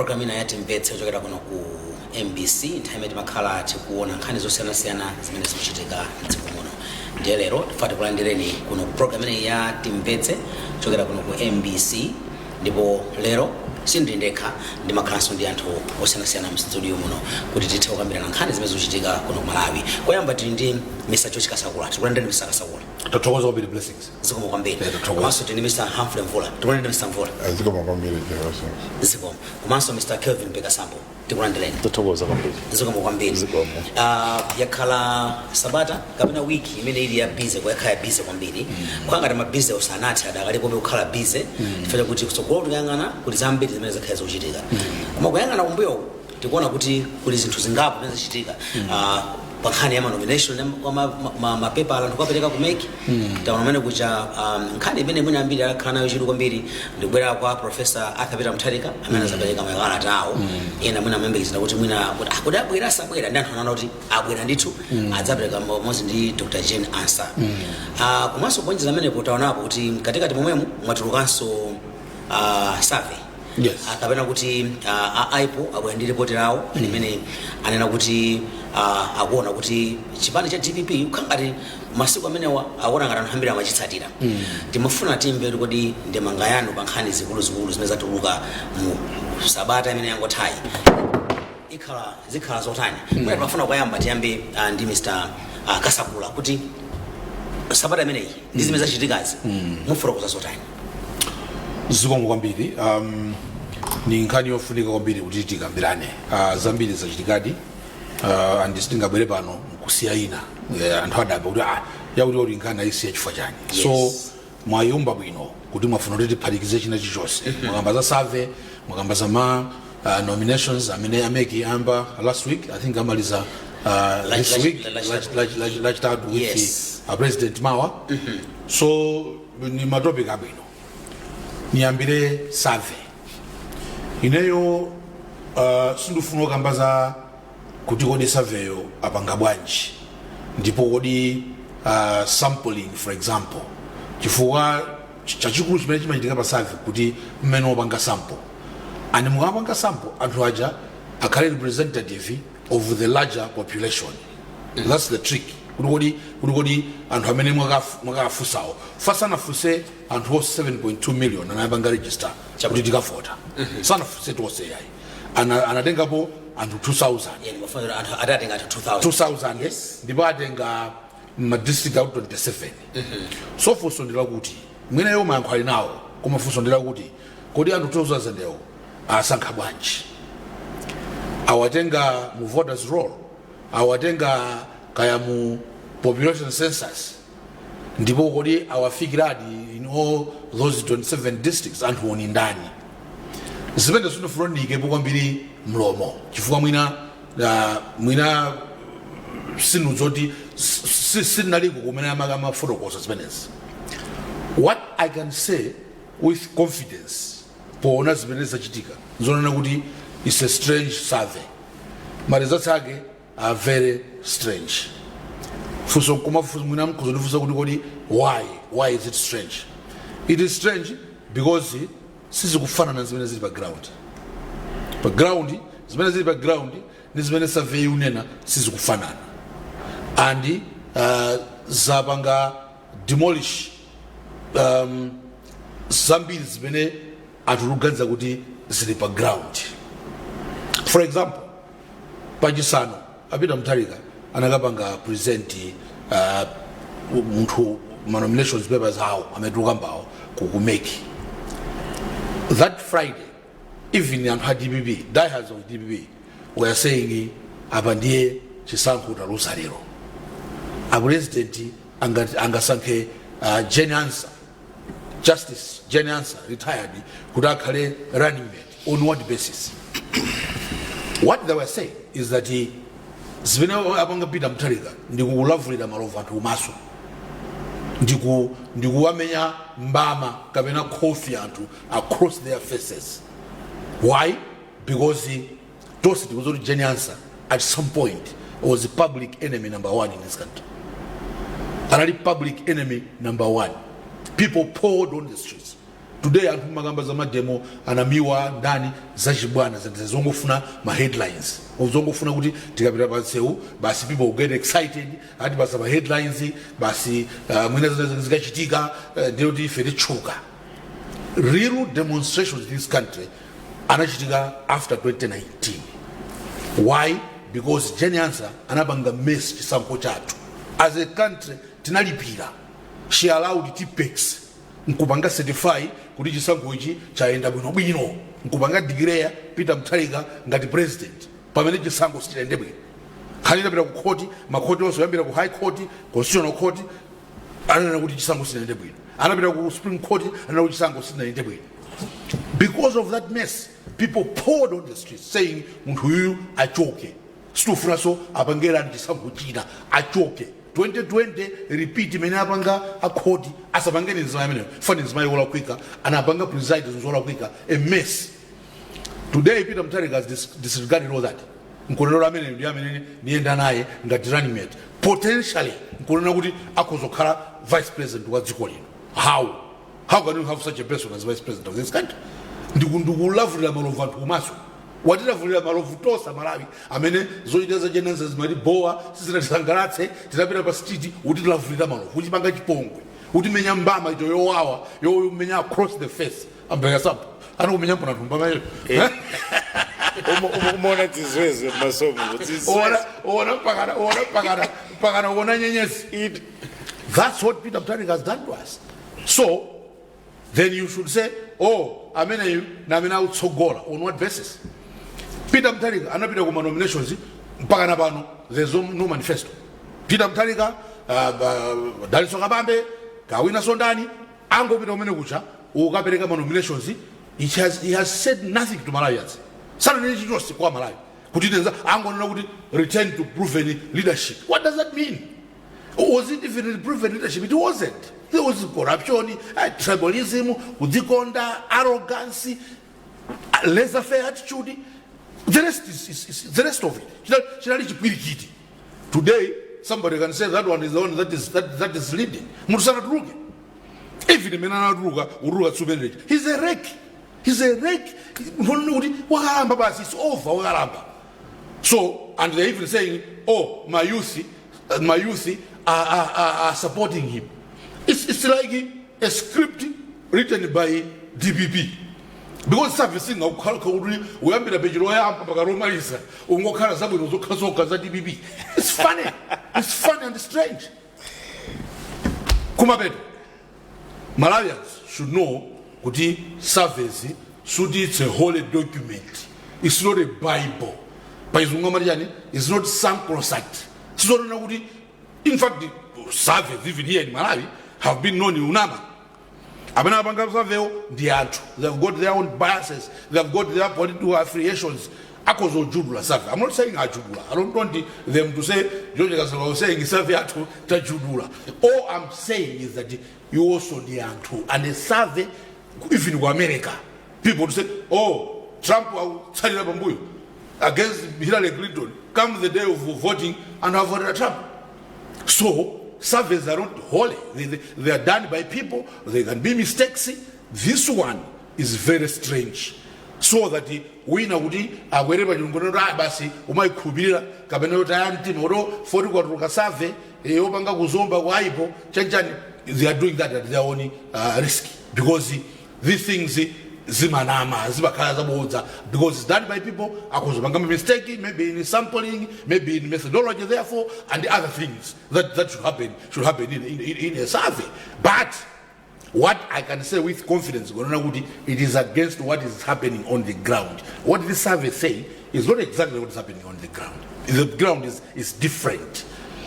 Program ina ya Timvetse kuchokera kuno ku MBC, nthawi imene timakhala tikuona nkhani zosiyanasiyana zimene zikuchitika mdziko muno. Ndiye lero tifuna tikulandireni kuno ku program imeneyi ya Timvetse kuchokera kuno ku MBC. Ndipo lero sindili ndekha, ndimakhalanso ndi anthu osiyanasiyana mstudio muno kuti tithe kukambirana nkhani zimene zikuchitika kuno ku Malawi. Koyamba tili ndi Mr George Kasakula. Tikulandireni, Mr Kasakula. Tathokoza kwambiri, Blessings. Zikomo kwambiri. Tathokoza. Komanso tili ndi Mr Humphrey Mvula. Tikulandireni, Mr Mvula. Zikomo kwambiri, Blessings. Zikomo. Komanso Mr Kelvin Pekasambo, tikulandireni. Tathokoza kwambiri. Zikomo kwambiri. Zikomo. Yakhala sabata kapena wiki imene ili ya busy, kuyakhala ya busy kwambiri. Kwangati ma busy usanathe, adakalipobe kukhala busy chifukwa chakuti kutsogolo tikuyang'ana kuli zambiri zimene zakhala zikuchitika. Koma kuyang'ana kumbuyo tikuona kuti kuli zinthu zingapo zimene zachitika pa nkhani ya ma nomination ya mapepala anthu kukapereka ku MEC. Taona umene kucha nkhani imene mwina ambiri akhala nayo chidwi kwambiri ndikubwera kwa Professor Arthur Peter Mutharika amene azapereka makalata awo. Ena mwina amayembekezera kuti mwina kuti kuti abwera asabwera, ndi anthu anaona kuti abwera ndithu, adzapereka pamodzi ndi Dr Jane Ansah. Komanso kuonjeza amenepo, taonapo kuti mkatikati momwemo mwatulukanso survey kapena kuti a IPOR abwera ndi ripoti lawo limene anena kuti akuona kuti chipani cha DPP kukhala ngati masiku amenewa akuona ngati anthu ambiri amachitsatira. Timafuna timve kuti kodi ndemanga yanu pa nkhani zikuluzikulu zimene zatuluka mu sabata imene yangothayi ikhala zikhala zotani? Mwina timafuna kuyamba tiyambe ndi Mr Kasakula kuti sabata imeneyi ndi zimene zachitikazi mufotokoza zotani? Zikomo kwambiri. Ni nkhani yofunika kwambiri kuti tikambirane. Zambiri zachitikadi and sitingabwere pano nkusiya ina. Anthu adabwa kuti yakuti kuti nkhani ayisiya chifukwa chani? So mwayumba bwino kuti mwafuna kuti tiphatikize china chilichonse. Mwakamba za survey, mwakamba za ma nominations amene a MEC amba last week, I think amaliza this week, Lachitatu with the president mawa. So ni ma topic abwino. Niyambire survey. Ineyo sindifuna kukamba za kuti kodi surveyo apanga bwanji ndipo kodi sampling, for example, chifukwa chachikulu chimene chimachitika pa survey kuti mmene wapanga sample, and mukapanga sample anthu aja akhale representative of the larger population. That's the trick, kuti kodi anthu amene mwakafunsawo, fasanafunse anthu onse 7.2 million anapanga register kuti tikavota, sanafunse tonse yayi. Anatengapo anthu 2000. Yeah, ndimafuna anthu atatenga anthu 2000. 2000. Ndipo atenga ma district out 27. So funso ndilakuti, mweneyo mayankho ali nawo, koma funso ndilakuti kodi anthu 2000 ewo asankha bwanji? Awatenga mu voters roll, awatenga kaya mu population census, ndipo kodi awafikiradi in all those 27 districts? Anthu oni ndani? Zimene sindifuna ndiyikepo kwambiri mlomo chifukwa mwina sinu zoti sinaliko kumene amafotokoza zimenezi. What I can say with confidence poona zimene zachitika, nzonena kuti it's a strange survey. Ma results ake are very strange. Funso koma mwina mkuzondifunsa kuti kodi why is it strange? It is strange because sizikufanana zimene zili pa ground. Pa ground, zimene zili pa ground ndi zimene survey unena sizikufanana, and zapanga demolish zambiri zimene anthu tikuganiza kuti zili pa ground. For example, pachisanu a Peter Mutharika anakapanga present munthu ma nominations papers awo amene tikukambawo ku MEC. That Friday, even anthu a DPP, diehards of DPP, were saying, "Apa ndiye chisankho taluza lero. A president angasankhe Jane Ansah, Justice Jane Ansah retired, kuti akhale running mate on what basis?" What they were saying is that zimene apanga Peter Mutharika ndikukulavulira malovu anthu kumaso, ndikuwamenya mbama kapena khofi anthu across their faces. Why? Because tonse tikudziwa kuti Jane Ansah at some point was public enemy number one in this country. Anali public enemy number one. People poured on the streets. Today anthu makamba za mademo, anamiwa ndani, zachibwana, zongofuna ma headlines, zongofuna kuti tikapita pa nsewu basi people will get excited, ati basi ma headlines basi, mwina zina zikachitika, ndiye kuti ife titchuka. Real demonstrations in this country anachitika after 2019. Why? Because Jane Ansah anapanga mess chisankho chathu as a country. Tinalipira. She allowed Tipp-Ex nkupanga certify kuti chisankho ichi chayenda bwinobwino, nkupanga declare Peter Mutharika ngati president pamene chisankho sichitayende bwino. Nkhani inapita ku khoti, makhoti onse oyambira ku High Court, Constitutional Court ananena kuti chisankho sichitayende bwino. Anapita ku Supreme Court, ananena kuti chisankho sichitayende bwino. Because of that mess, people poured on the streets saying munthu uyuyu achoke, situfunanso apangerani chisankho china, achoke. 2020 repeat imene apanga akhoti, asapangeni nzimayi ameneyo, fani nzimayi wolakwika, anapanga preside zinthu zolakwika, a mess. Today Peter Mutharika has disregarded all that, nkunena amene ndi amene niyenda naye ngati running mate, potentially nkunena kuti akhoza kukhala vice president wa dziko lino. How can you have such a person as vice president of this country? Ndikulavulira malovu anthu kumaso, watilavulira malovu tosa Malawi amene zochita za Jane Ansah zimati bowa, sizinatisangalatse, tinapita pa street. Utilavulira malovu, uchipanga chipongwe, utimenya mbama icho yowawa, yomenya across the face. Ambeka sampo anakumenya mpona anthu mbama iyo. Umaona dzizwezwe masomo. Ona, ona mpakana, ona mpakana uona nyenyezi. That's what Peter Mutharika has done to us. So then you should say, "Oh, ameneyu na amene akutsogola." On what basis? Peter Mutharika anapita kuma nominations, mpaka na pano there's no manifesto. Peter Mutharika, Dalitso Kabambe, kawina sondani, angopita kumene kucha ukapereka ma nominations. He has said nothing to Malawians, sananene chilichonse kwa Malawi kuti tenza, angonena kuti return to proven leadership. What does that mean? Was it even proven leadership? It wasn't. There was corruption, tribalism, kudzikonda, arrogance, laissez-faire attitude. The rest is the rest of it. Chinali chipwirikiti. Today somebody can say that one is the one that is leading. Munthu sanatuluke. Even imene anatuluka, utuluka tsumenechi, he's a wreck, he's a wreck. Munthu kuti wakalamba basi, it's over, wakalamba. So, and they're even saying, "Oh, my youth are supporting him." It's like a script written by DPP. Because servicing kuti uyambira peji loyamba mpaka lomaliza ungokhala zabwino zokha zokha za DPP. It's funny. It's funny and strange. Kumapeto, Malawians should know kuti surveys should, it's a holy document. It's not a Bible. Pachizungu amati chani? It's not sacrosanct. Sizonena kuti, in fact, surveys even here in Malawi have been known in UNAMA. Amene apanga survey ndi anthu. They have got their own biases. They have got their political affiliations. Akhoza ujudula survey. I'm not saying ajudula. I don't want them to say George Kasakula was saying survey athu tajudula. All I'm saying is that you also ndi anthu, and a survey, even ku America, people to say, "Oh, Trump akutsalira pambuyo against Hillary Clinton." Come the day of voting and have voted Trump. So surveys are not holy. They are done by people. There can be mistakes. This one is very strange, so that wina kuti akwere pa chilungo kuti ah basi umayikhulupirira kapena kuti aya mtima kuti foti kwatuluka survey yopanga kuzomba kwa aipo chanchani. They are doing that at their own risk, because these things zimanama, zimakhala zabodza, because it's done by people. Akuzopanga mistake, maybe in sampling, maybe in methodology, therefore, and the other things that should happen in a survey. But what I can say with confidence, kunena kuti it is against what is happening on the ground. What this survey say is not exactly what is happening on the ground. The ground is different.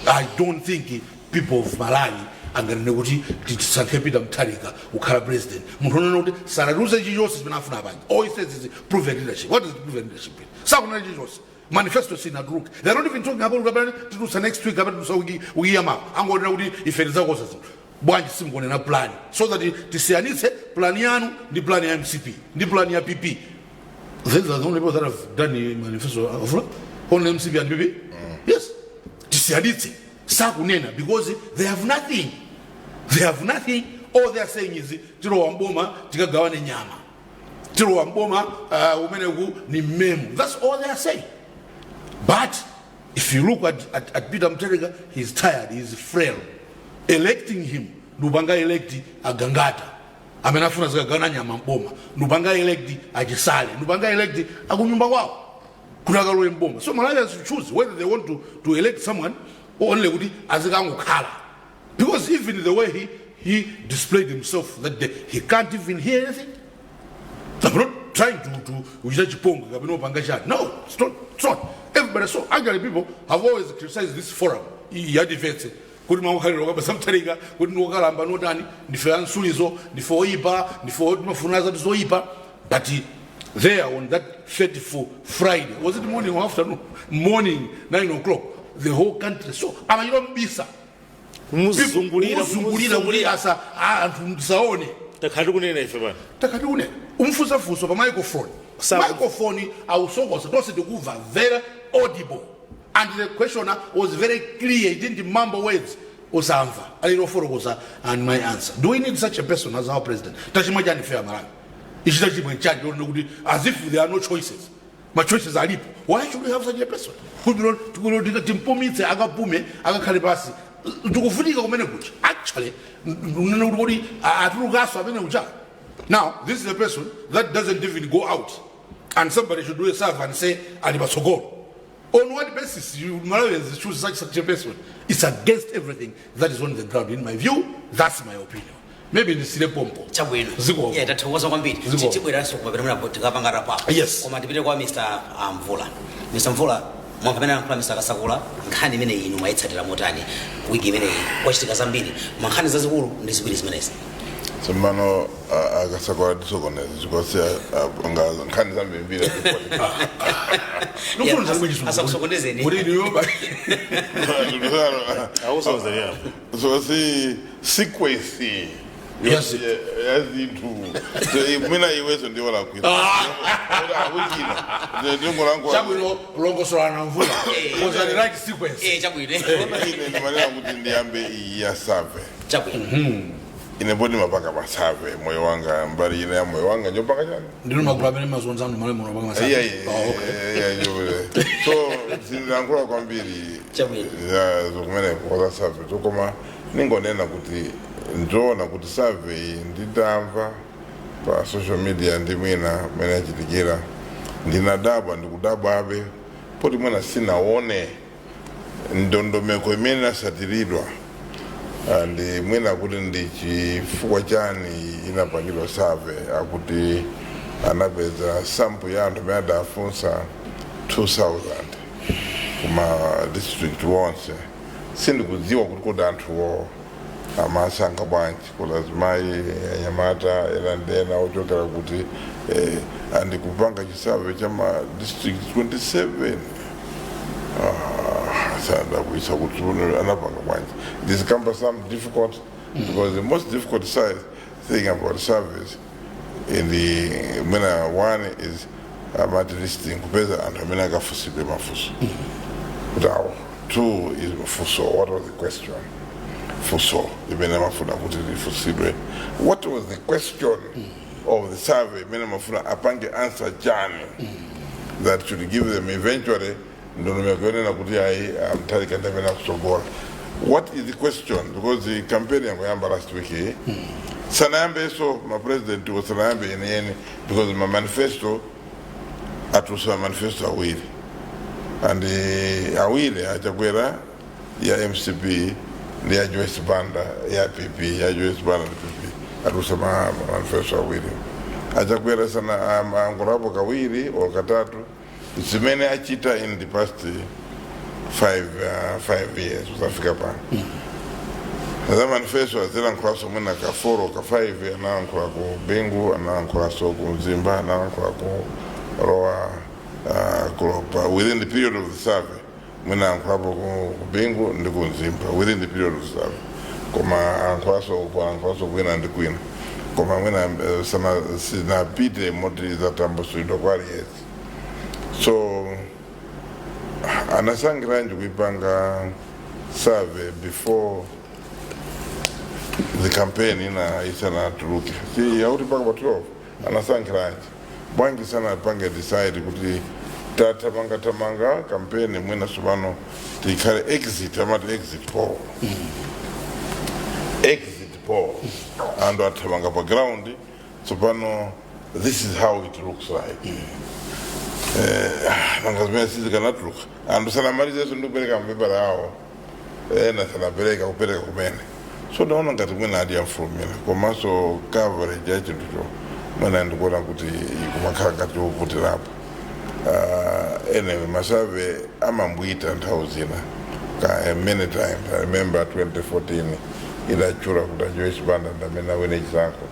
I don't think people of Malawi anganene kuti tisankhe Peter Mutharika kukhala president, munthu onena kuti sanatiuze chilichonse chimene afuna apange. All he says is proven leadership. What is proven leadership? Sakunena chilichonse. Manifesto sinatuluke. They're not even talking about kapena titulutsa next week, kapena titulutsa wiki yamawa. Angonena kuti ife tidzakonza zinthu. Bwanji simukunena plan, so that tisiyanitse plan yanu ndi plan ya MCP ndi plan ya PP? These are the only people that have done the manifesto of only MCP and PP. Yes, tisiyanitse. Sakunena because they have nothing. They have nothing. All they are saying is, "Tilowa mboma tikagawane nyama, tilowa mboma umeneku ni mmemu." That's all they are saying. But if you look at Peter Mutharika, he's tired, he's frail. Electing him ndupanga elect agangata amene afuna zikagawana nyama mboma, ndupanga elect achisale, ndupanga elect akunyumba kwawo kuti akalowe mboma. So Malawians should choose whether they want to elect someone only kuti azikangokhala, because even the way he displayed himself that day, he can't even hear anything. I'm not trying to kuchita chipongwe kapena upanga chani. No, it's not, it's not. Everybody saw. Actually, people have always criticized this forum yadivetse kuti mwakukhalira kwabasa Mutharika kuti ndikokalamba notani, ndife ansulizo, ndife oyipa, ndife timafuna zati zoyipa. But there on that fateful Friday, was it morning or afternoon? Morning, 9 o'clock, the whole country saw amachita mbisa. Muzungulira. Muzungulira kuti asa anthu ndisaone. Takhala tikunena ife pano. Takati une umfunsafunso pa microphone. Microphone awusokosa, tonse tikuva, very audible, and the questioner was very clear. He didn't mumble words. Usamva aliloforokoza. And my answer, do we need such a person as our president? Tachimwe chani fair Malawi? Ichi tachimwe chani kuti as if there are no choices? Ma choices alipo. Why should we have such a person? Kuti timpumitse, akapume, akakhale pasi, tikuvutika kumene kucha. Actually, nene kuti kodi atulukaso amene kucha. Now this is a person that doesn't even go out, and somebody should do a survey and say ali patsogolo. On what basis you Malawians choose such a person? It's against everything that is on the ground, in my view. That's my opinion. Maybe ndisire pompo. Chabwino. Zikomo. Yeah, tathokoza kwambiri. Zikomo. Tibweranso kumapita muna tikapanga wrap. Yes. Koma tipite kwa Mr Mvula. Mr Mvula, mwamva pamene anayankhula Mr Kasakula. Nkhani imene inu mwayitsatira motani wiki imeneyi? Kwachitika zambiri, mankhani zazikulu ndi ziwiri zimenezi. Tsopano akasakula tisokoneza chikosi nkhani zambirimbiri. Nofuna zalibwe chisungu. Asakusokonezeni. Kuti iniyo Awusonzeni apo. So si sequence Yes. yazinthu mwina iweso ndiwo lakwisa akuchina ndingolangu. Chabwino, longosolana Mvula was the right sequence. Eh, chabwino. Ine ndimanena kuti ndiyambe iyi ya survey. Chabwino. Ine poti mapanga ma survey moyo wanga, mbali ine ya moyo wanga njopanga chani. Ndino magulu amene mazonzano male muno panga masana. Iya. Oh, okay. Iya, so zindilankhula kwambiri Chabwino. za zokumeneko kwa survey so koma ningonena kuti nzoona kuti survey nditamva pa social media ndi mwina mmene achitikira ndinadabwa, ndikudabwabe poti mwina sinaone ndondomeko imene inasatiridwa ndi mwina kuti ndi chifukwa chani inapangidwa survey. Akuti anapeza sample ya anthu amene adafunsa 2000 kuma district wonse. Sindikudziwa kuti kodi anthuwo amasankha bwanji, kuti azimayi, anyamata, ena ndi ena ochokera kuti andikupanga chi survey cha ma district 27. Sadabwisa kuti anapanga bwanji. It is cumbersome, difficult, because the most difficult side thing about surveys in the mwina one is amati listing, kupeza anthu amene akafusidwe mafunso kuti awo. Two is mafunso, what was the question? Funso imene amafuna kuti lifusidwe, what was the question of the survey imene amafuna apange answer chani that should give them eventually ndondomeko yonena kuti ayi, Mutharika ndi amene akutsogola? What is the question? Because the campaign yangoyamba last week, eh? Sanayambeso ma president sanayambe yeniyeni because ma manifesto atulutsa ma manifesto awiri and awiri achakwera ya MCP ndi ya Joyce Banda ya PP, ya Joyce Banda ndi PP. Atulutsa ma manifesto awiri achakwera sana angolapo kawiri or katatu zimene achita in the past 5 years uzafika pano. Za manifesto azilankhulaso mwina ka 4 ka 5. Analankhula ku Bingu, analankhulaso ku Mzimba, analankhula ku Lower Kulopa within the period of the survey. Mwina alankhulapo ku Bingu ndi ku Mzimba within the period of the survey, koma alankhulaso alankhulaso kwina ndi kwina, koma mwina sana sinapite moti zatambusulidwa kwa aliyense. So anasangiranji kuipanga survey before The campaign ina isanatuluke, si yakuti mpaka pa 12 anasankhiranji? Bwanji sanapange decide kuti tatamanga tamanga campaign, mwina tsopano tikhale exit, amati exit poll, exit poll, anthu athamanga pa ground tsopano, this is how it looks like? Nanga zimene sizikanatuluka anthu sanamalizenso ndi kupereka mapepala awo, ena sanapereka kupereka kumene. So ndaona ngati mwina adi yamfulumira, komanso coverage ya chinthucho mwina ndikuona kuti ikumakhala ngati yovutirapo. Anyway, ma survey amambwita nthawi zina ka many times. I remember 2014 idachula kuti aJoyce Banda ndamene awine chisankho,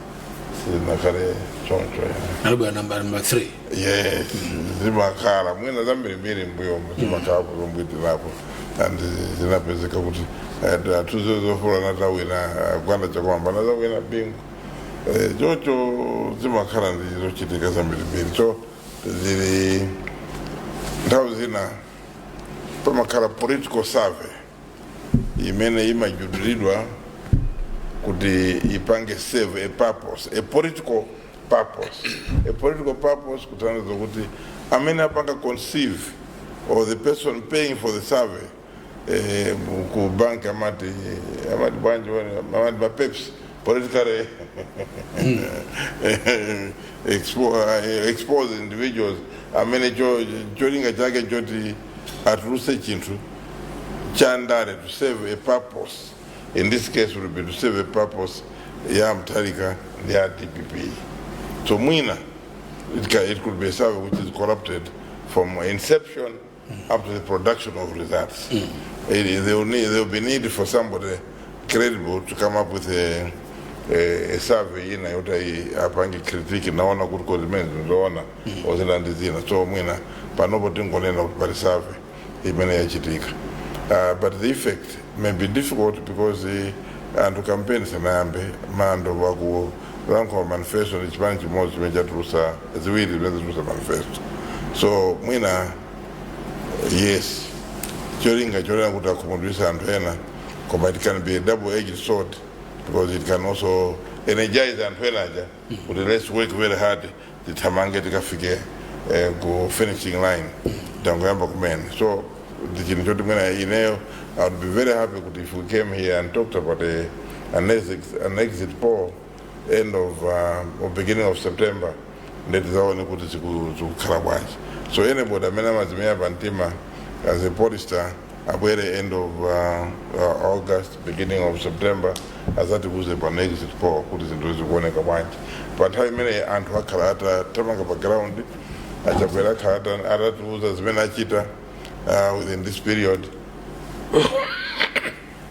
sinakhale choncho ya. Nalibwera number 3. Yes, zimakhala mwina zambirimbiri mbuyomo zimakhala zombwitirapo and zinapezeka kuti 2004 anatawina Gwanda Chakwamba, anazawina Bingu. Chocho zimakhala ndi zochitika zambirimbiri. So zili nthawi zina pamakhala political survey imene imajudulidwa kuti ipange serve a purpose, a political purpose, a political purpose, kutanthauza kuti amene apanga conceive or the person paying for the survey, ku bank amati bwanji, amati ma peps, politically expose individuals amene cholinga chake choti atuluse chinthu chandale to serve a purpose. In this case would be to serve a purpose ya Mutharika ndi ya DPP. So mwina it could be a survey which is corrupted from inception up to the production of results. There will be need for somebody credible to come up with a survey ina yoti apange critique, naona kuti ko zimene zinoona ozina ndi zina. So mwina panopo tingonena kuti pali survey imene yachitika, but the effect may be difficult because anthu campaign sanayambe, mando wakulankhula manifesto ndi chipani chimodzi chimene chatulusa, ziwiri zimene zatulusa manifesto. So mwina yes, cholinga cholera kuti akhumudwisa anthu ena, koma it can be a double edged sword because it can also energize anthu ena aja kuti let's work very hard, tithamange tikafike ku finishing line, tangoyamba kumene. So ndi chinthu choti mwina ineyo I would be very happy kuti if we came here and talked about an exit poll end of or beginning of September, ndetizaone kuti zikukhala bwanji. So anybody amene amazimenya pamtima as a pollster abwere end of August, beginning of September, azatiuze pano exit poll kuti zinthu zikuoneka bwanji. Pa nthawi imene anthu akhala atathamanga pa ground, aChakwera akhala atatiuza zimene achita within this period,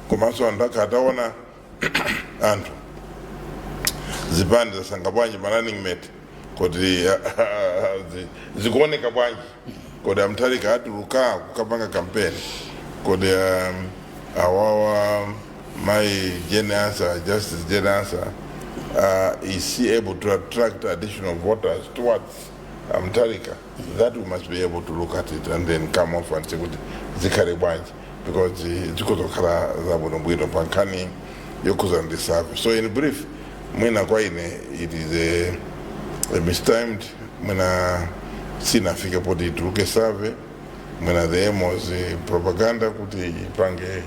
komanso anthu akhala ataona anthu zipani zasanga bwanji ma running mate, kuti zikuoneka bwanji, kodi aMutharika atuluka kukapanga campaign, kodi awawa mai Jane Ansah, Justice Jane Ansah, is she able to attract additional voters towards Mutharika? That we must be able to look at it and then come off and say kuti zikhale bwanji, because zikuzokhala zabwinobwino pa nkhani yokhuza ndi survey. So in brief, mwina kwa ine it is a mistimed, mwina sinafike poti ituluke survey. Mwina the aim was propaganda kuti ipange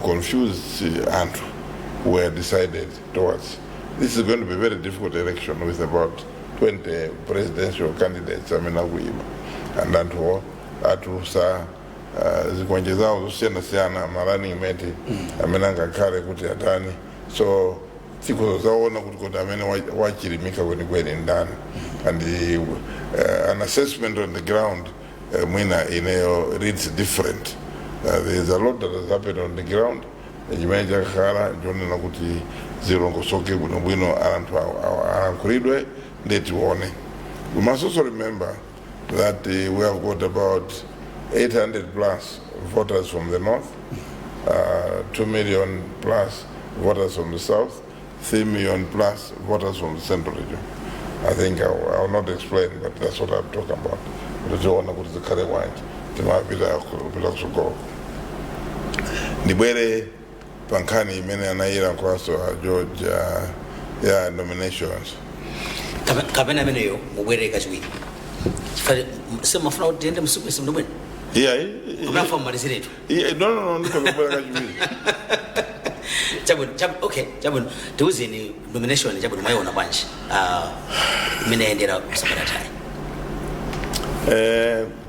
confuse anthu who were decided towards. This is going to be a very difficult election with about 20 presidential candidates amene akuyima and anthuwo atulusa zikonje zawo zosiyanasiyana, ma running mate amene angakhale kuti atani. So tsikuzo zaona kuti amene wachilimika kwenikweni ndani, and an assessment on the ground mwina ineyo reads different. There is a lot that has happened on the ground chimene chakhala chonena kuti zilongosoke bwinobwino, anthu alankhulidwe ndetione. We must also remember that we have got about 800 plus voters from the north, 2 million plus voters from the south, 3 million plus voters from the central region. I think I will not explain, but that's what I'm talking about. Kuti tione kuti zikhale bwanji timapita kupita kusogolo. Ndibwere Pa nkhani imene anayira nkhoso a George ya nominations. Kapena ameneyo mubwerere kachiwiri, chifukwa simafuna kuti tiyende msiku simndobwene. Yeah. Kapena fa mumaliziretu? Yeah, no, ndikuzobwera kachiwiri. Chabwino, okay, chabwino, tiuzeni nomination, chabwino, mwayiona bwanji imene yayendera kusabata tayi?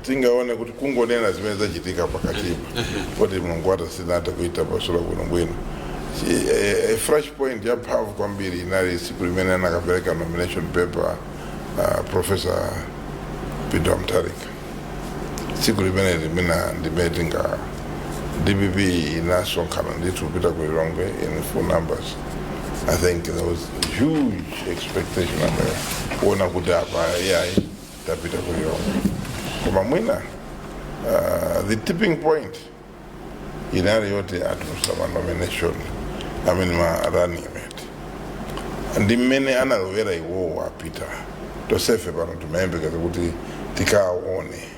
Tingaone kuti kungonena zimene zachitika pakatipa kuti Mulungu atasinatha kuita pasula bwinobwino. A fresh point yamphamvu kwambiri inali tsiku limene anakapereka nomination paper Professor Peter Mutharika. Tsiku limene limene ndimene tinga DPP inasonkhana ndithu kupita ku Lilongwe in full numbers. I think there was huge expectation amene kuona kuti apa iyayi, tapita ku Lilongwe. Koma mwina the tipping point inali yoti atulusa ma nomination, I mean ma running mate, ndi mmene analowera iwowo apita. Tosefe pano timayembekeza kuti tikaone.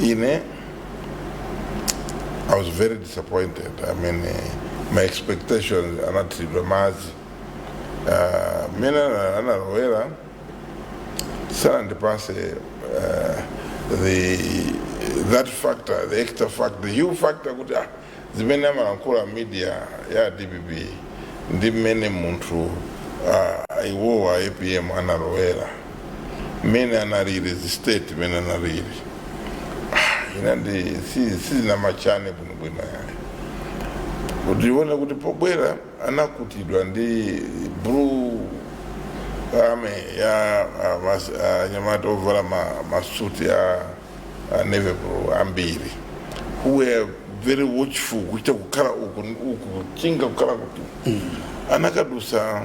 Ine I was very disappointed. I mean, my expectations anathiridwa madzi. Mmene analowera sanandipase the that factor, the extra factor, the U factor, kuti zimene amalankhula media ya DPP ndi mmene munthu iwowa APM analowera, mmene analili, the state mmene analili, ina ndi sizinamachane bwinobwino yayi. Kuti kuti pobwera anakutidwa ndi blue army ya anyamata ovala masuti a navy blue ambiri, who were very watchful, kuchita kukhala uku uku, kuchinga kukhala kuti anakadusa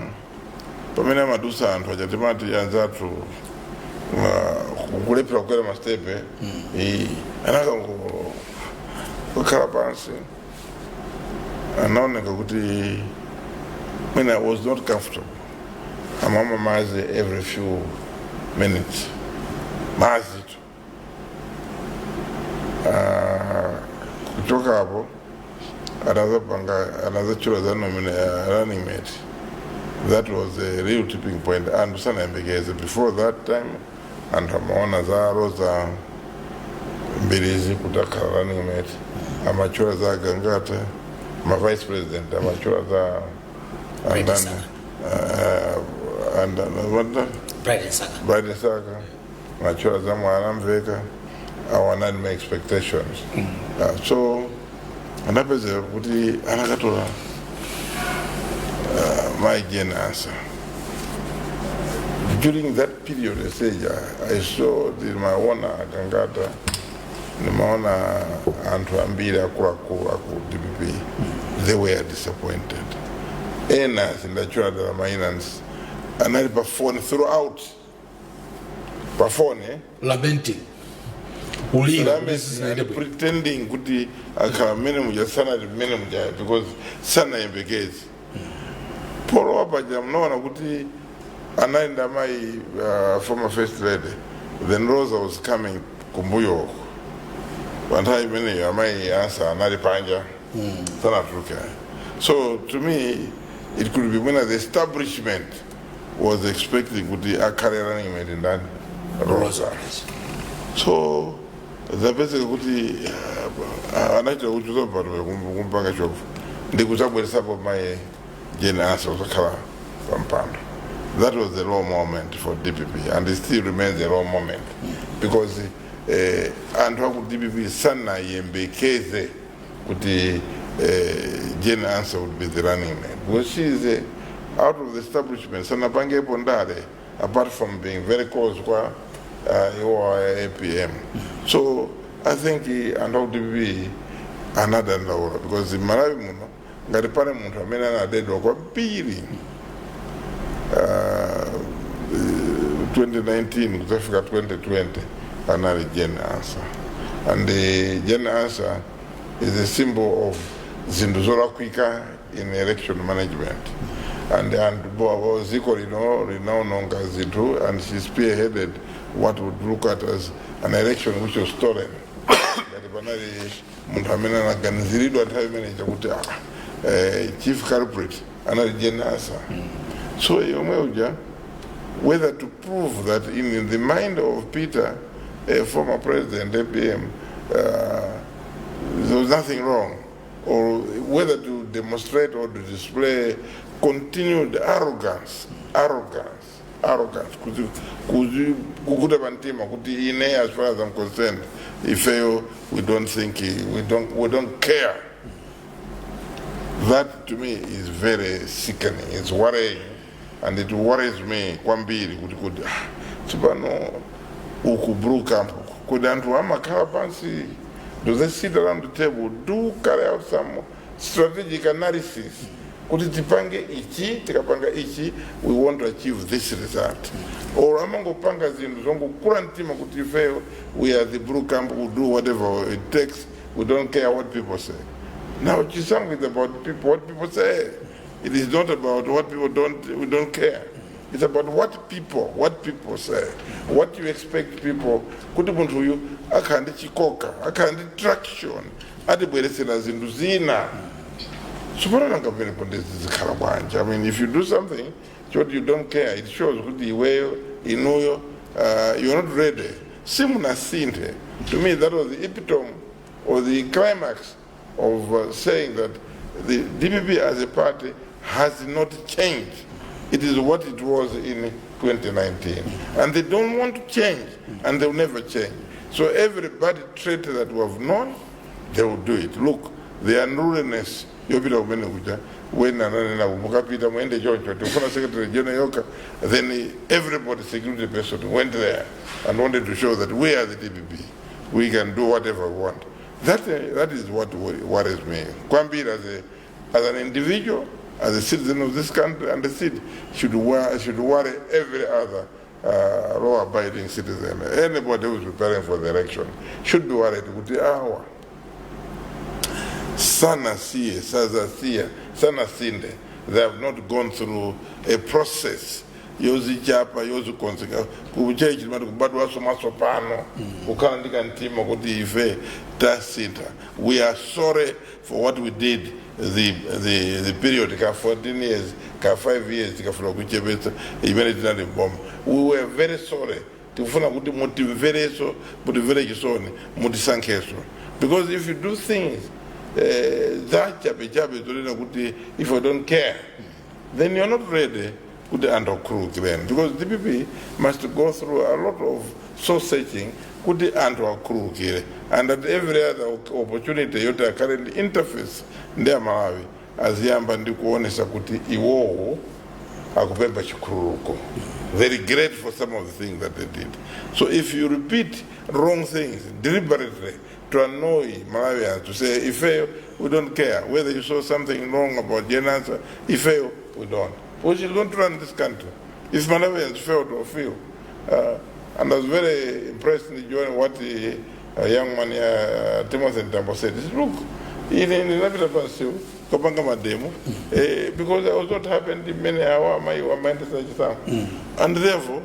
pamene amadusa anthu aja timati anzathu kulephera kukwera masitepe, anakango kukhala pansi. Anaoneka kuti mwina was not comfortable. Amamwa madzi every few minutes, madzi tu. Kuchoka hapo anazapanga anazachula za running mate. That was a real tipping point. Anthu sanayembekeze. Before that time anthu amaona za Roza Mbilizi kuti akhala running mate, amachula za Gangata, ma vice president, amachula za Bright andani, Saka. And Bright Saka. Bright Saka, amachula za Mwanamveka. Awanani my expectations. So anapeza kuti anakatola my Jane Ansah. During that period stage I saw, ndimaona Gangata, nimaona anthu ambiri akuluakulu aku DPP. They were disappointed. Ena sindachula dala maina, anali pa phone throughout, pa phone, eh? Lamenting, kulira. Lamenting Zinaende and bwino. Pretending kuti akhala mmene muja sanali mmene muja because sanayembekeze. Polowa paja mnaona kuti anaenda mayi former first lady, then Rosa was coming kumbuyoko. Panthawi imeneyo amayi Ansah anali panja, sanatuluke. So to me it could be when the establishment was expecting kuti akhale running mate ndani? Rosa. So zapezeka kuti anachita kuchuza pano kumpanga chofu ndikudzabweresapo mayi Jane Ansah kuzakhala pampando. That was the low moment for DPP and it still remains a low moment because anthu aku DPP sanayembekeze kuti Jane Ansah would be the running mate because she is out of the establishment, sanapangepo ndale apart from being very close kwa iwo APM. So I think anthu aku DPP anadandaula because Malawi muno ngati pane munthu amene anadedwa kwambiri 2019 kuzafika 2020 anali Jane Ansah, and Jane Ansah is a symbol of zinthu zolakwika in election management and ziko lino linaononga zinthu, and she spearheaded what would look at as an election which was stolen. Ngati panali munthu amene anaganiziridwa nthawi imeneyi chakuti Chief culprit anali Jane Ansah. So yomwe uja, whether to prove that in the mind of Peter, a former president, APM, there was nothing wrong, or whether to demonstrate or to display continued arrogance, arrogance, arrogance, kukuta pantima kuti ine, as far as I'm concerned, ifeyo we don't think, we don't care. That to me is very sickening. It's worrying, and it worries me kwambiri kuti tsopano uku Blue Camp, kuti anthu amakhala pansi, do they sit around the table, do carry out some strategic analysis kuti tipange ichi, tikapanga ichi, we want to achieve this result, or amangopanga zinthu zongokula mtima kuti ifeyo we are the Blue Camp, we do whatever it takes, we don't care what people say? Now, chisankho is about people, what people say. It is not about what people don't, we don't care. It's about what people say, what you expect people, kuti munthu uyu akhala ndi chikoka, akhala ndi traction, atibweresera zinthu zina. Tsopano nanga pamenepo ndizikhala bwanji? I mean, if you do something choti you don't care, it shows kuti iweyo, inuyo, you're not ready. Simunasinthe. To me, that was the epitome or the climax of saying that the DPP as a party has not changed. It is what it was in 2019. And they don't want to change, and they'll never change. So every bad trait that we have known, they will do it. Look, the unruliness yopita kumene kuja, when ananena mukapita muende choncho, tikufuna secretary general yoka, then everybody, security person, went there and wanted to show that we are the DPP. We can do whatever we want. That is what worries me. Kwambiri as an individual, as a citizen of this country, and the city should worry every other law-abiding citizen. Anybody who is preparing for the election should be worried. Kuti awa sanasiye, sazasiya, sanasinthe. They have not gone through a process yozichapa, yozikonzeka kuchechi timati kubadwaso matsopano, kukhala ndi kamtima kuti ife tasintha, we are sorry for what we did the period ka 14 years, ka 5 years, tikafuna kuchepetsa imene tinali mboma, we were very sorry, tikufuna kuti mutimvereso, mutimvere chisoni, mutisankheso. Because if you do things zachabechabe zonena kuti if I don't care, then you're not ready kuti anthu akhululukireni, because DPP must go through a lot of soul searching kuti anthu akhululukire, and at every other opportunity yoti akhale ndi interface ndi Amalawi, aziyamba ndi kuonesa kuti iwowo akupempha chikhululuko. They regret for some of the things that they did. So if you repeat wrong things deliberately to annoy Malawians, to say ifeyo we don't care whether you saw something wrong about Jane Ansah, ifeyo we don't, which is going to run this country if Malawians felt or feel. And I was very impressed in joining what the young man here, Timothy Mtambo, said. He said, "Look, ine ndinapita pansewu kapanga mademo because I was not happy ndi mmene awa amayi amayendesa chisankho, and therefore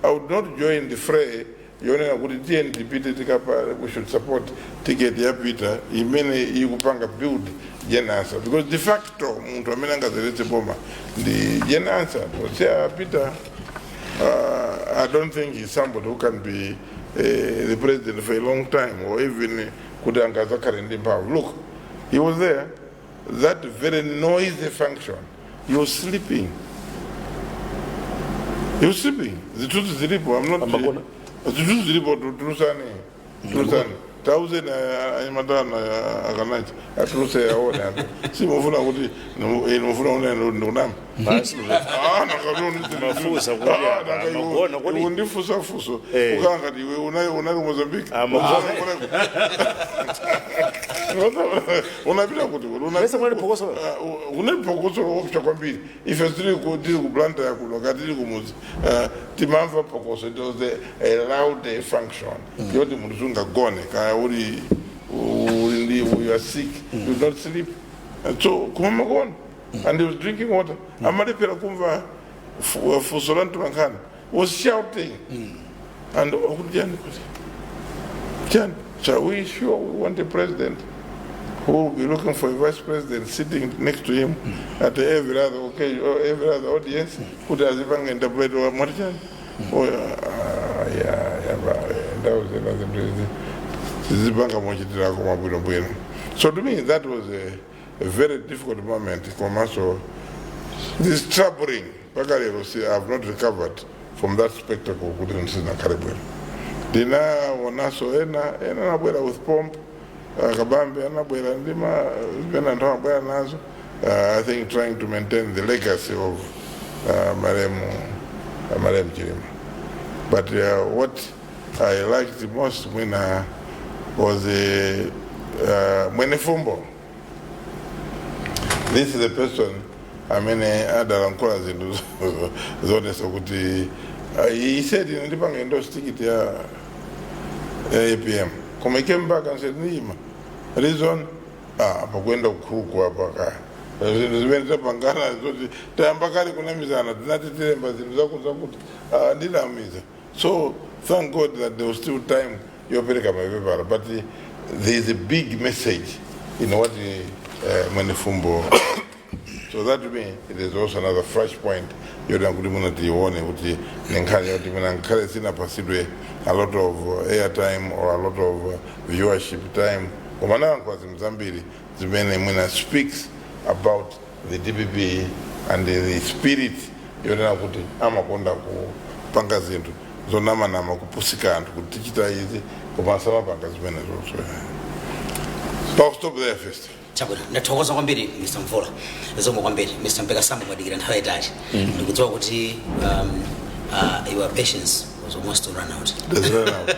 I would not join the fray yonena kuti tiye ndipite tikapa, we should support ticket ya Peter imene ikupanga build Jane Ansah, because de facto munthu amene angazeretse boma ndi Jane Ansah." Posiya Peter, I don't think he's somebody who can be the president for a long time, or even kuti angazakhale ndi mphamvu. Look, he was there, that very noisy function. He was sleeping. He was sleeping. Zithunzi zilipo. I'm not. Amagona? Zithunzi zilipo. Tulusani. Tulusani. Tauze na anyamata akanachi atuluse aone anthu. Simufuna kuti mufuna une ndikunama. Basi. Ah, Mafusa kuti amagona kodi? Undifusa fuso. Eh. Ukanga ngati iwe unali Mozambique. Amagona. Unapita kuti Mese munali phokoso? Unali phokoso loopsa kwambiri. Ife tili ku Blantyre kuno, kati tili kumuzi, timamva phokoso. It was a loud function yoti munthu sungagone, kaya uli ndi, you are sick, you don't sleep. And so kumamagona, and he was drinking water, amalephera kumva fuso la mtolankhani, was shouting and akuti chani, kuti chani, "Shall we sure we want a president Who will be looking for a vice president sitting next to him at every other occasion or every other audience kuti azipanga interpret mwati chani? Oh, yeah, ndawo zina zinthu izi zizipanga mochitirako mabwinobwino. So to me that was a very difficult moment, komanso this troubling. Mpaka lero see, I have not recovered from that spectacle kuti sinakhale bwino. Ndinaonanso ena ena anabwera with pomp, Kabambe anabwera ndima zimene anthu amabwera nazo, I think trying to maintain the legacy of malemu Chilima. But what I liked the most mwina was Mwenefumbo. This is the person amene adalankhula zinthu zoonesa kuti he said, "Ine ndipanga endorse ticket ya APM," koma he came back and said, "Ndiyima." Reason, pakuenda kukhuku apa ka zinthu zimene tapangana zoti tayamba kale kunamizana, tinati tilemba zinthu zakuti zakuti, ndinamiza. So thank God that there was still time yopereka mapepala, but there is a big message in what Mwenefumbo. So that to me it is also another fresh point yoti kuti muna tiione kuti nenkhani yoti mwina ngakhale sinapasidwe a lot of airtime or a lot of viewership time, koma nayankhula zinthu zambiri zimene mwina speaks about the DPP and the spirit yonena kuti amakonda kupanga zinthu zonamanama, kupusika anthu kuti tichita izi, koma samapanga zimenezo. So I'll stop there first. Chabwino, ndathokoza kwambiri, Mr Mvula, zikomo kwambiri. Mr Mpekasambo, mwadikira nthawi yayitali. Ndikudziwa kuti your patience was almost to run out. Does run out.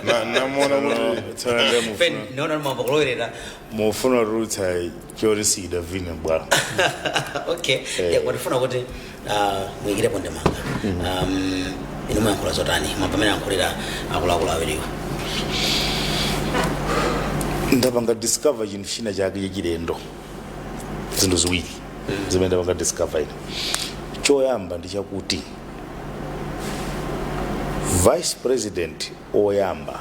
Na namuona kuti Tsono Fen naona mambo kulowerera. Mufuna rutsa chorisida vine bwala. Okay, yeah, watifuna kuti muyikirepo ndemanga. Inu muyankhula zotani mwamba amene yankhulira akuluakulu awiriwa? Ndapanga discover chinthu china chake chachilendo, zinthu ziwiri zimene ndapanga discover ine. Choyamba ndi chakuti vice president oyamba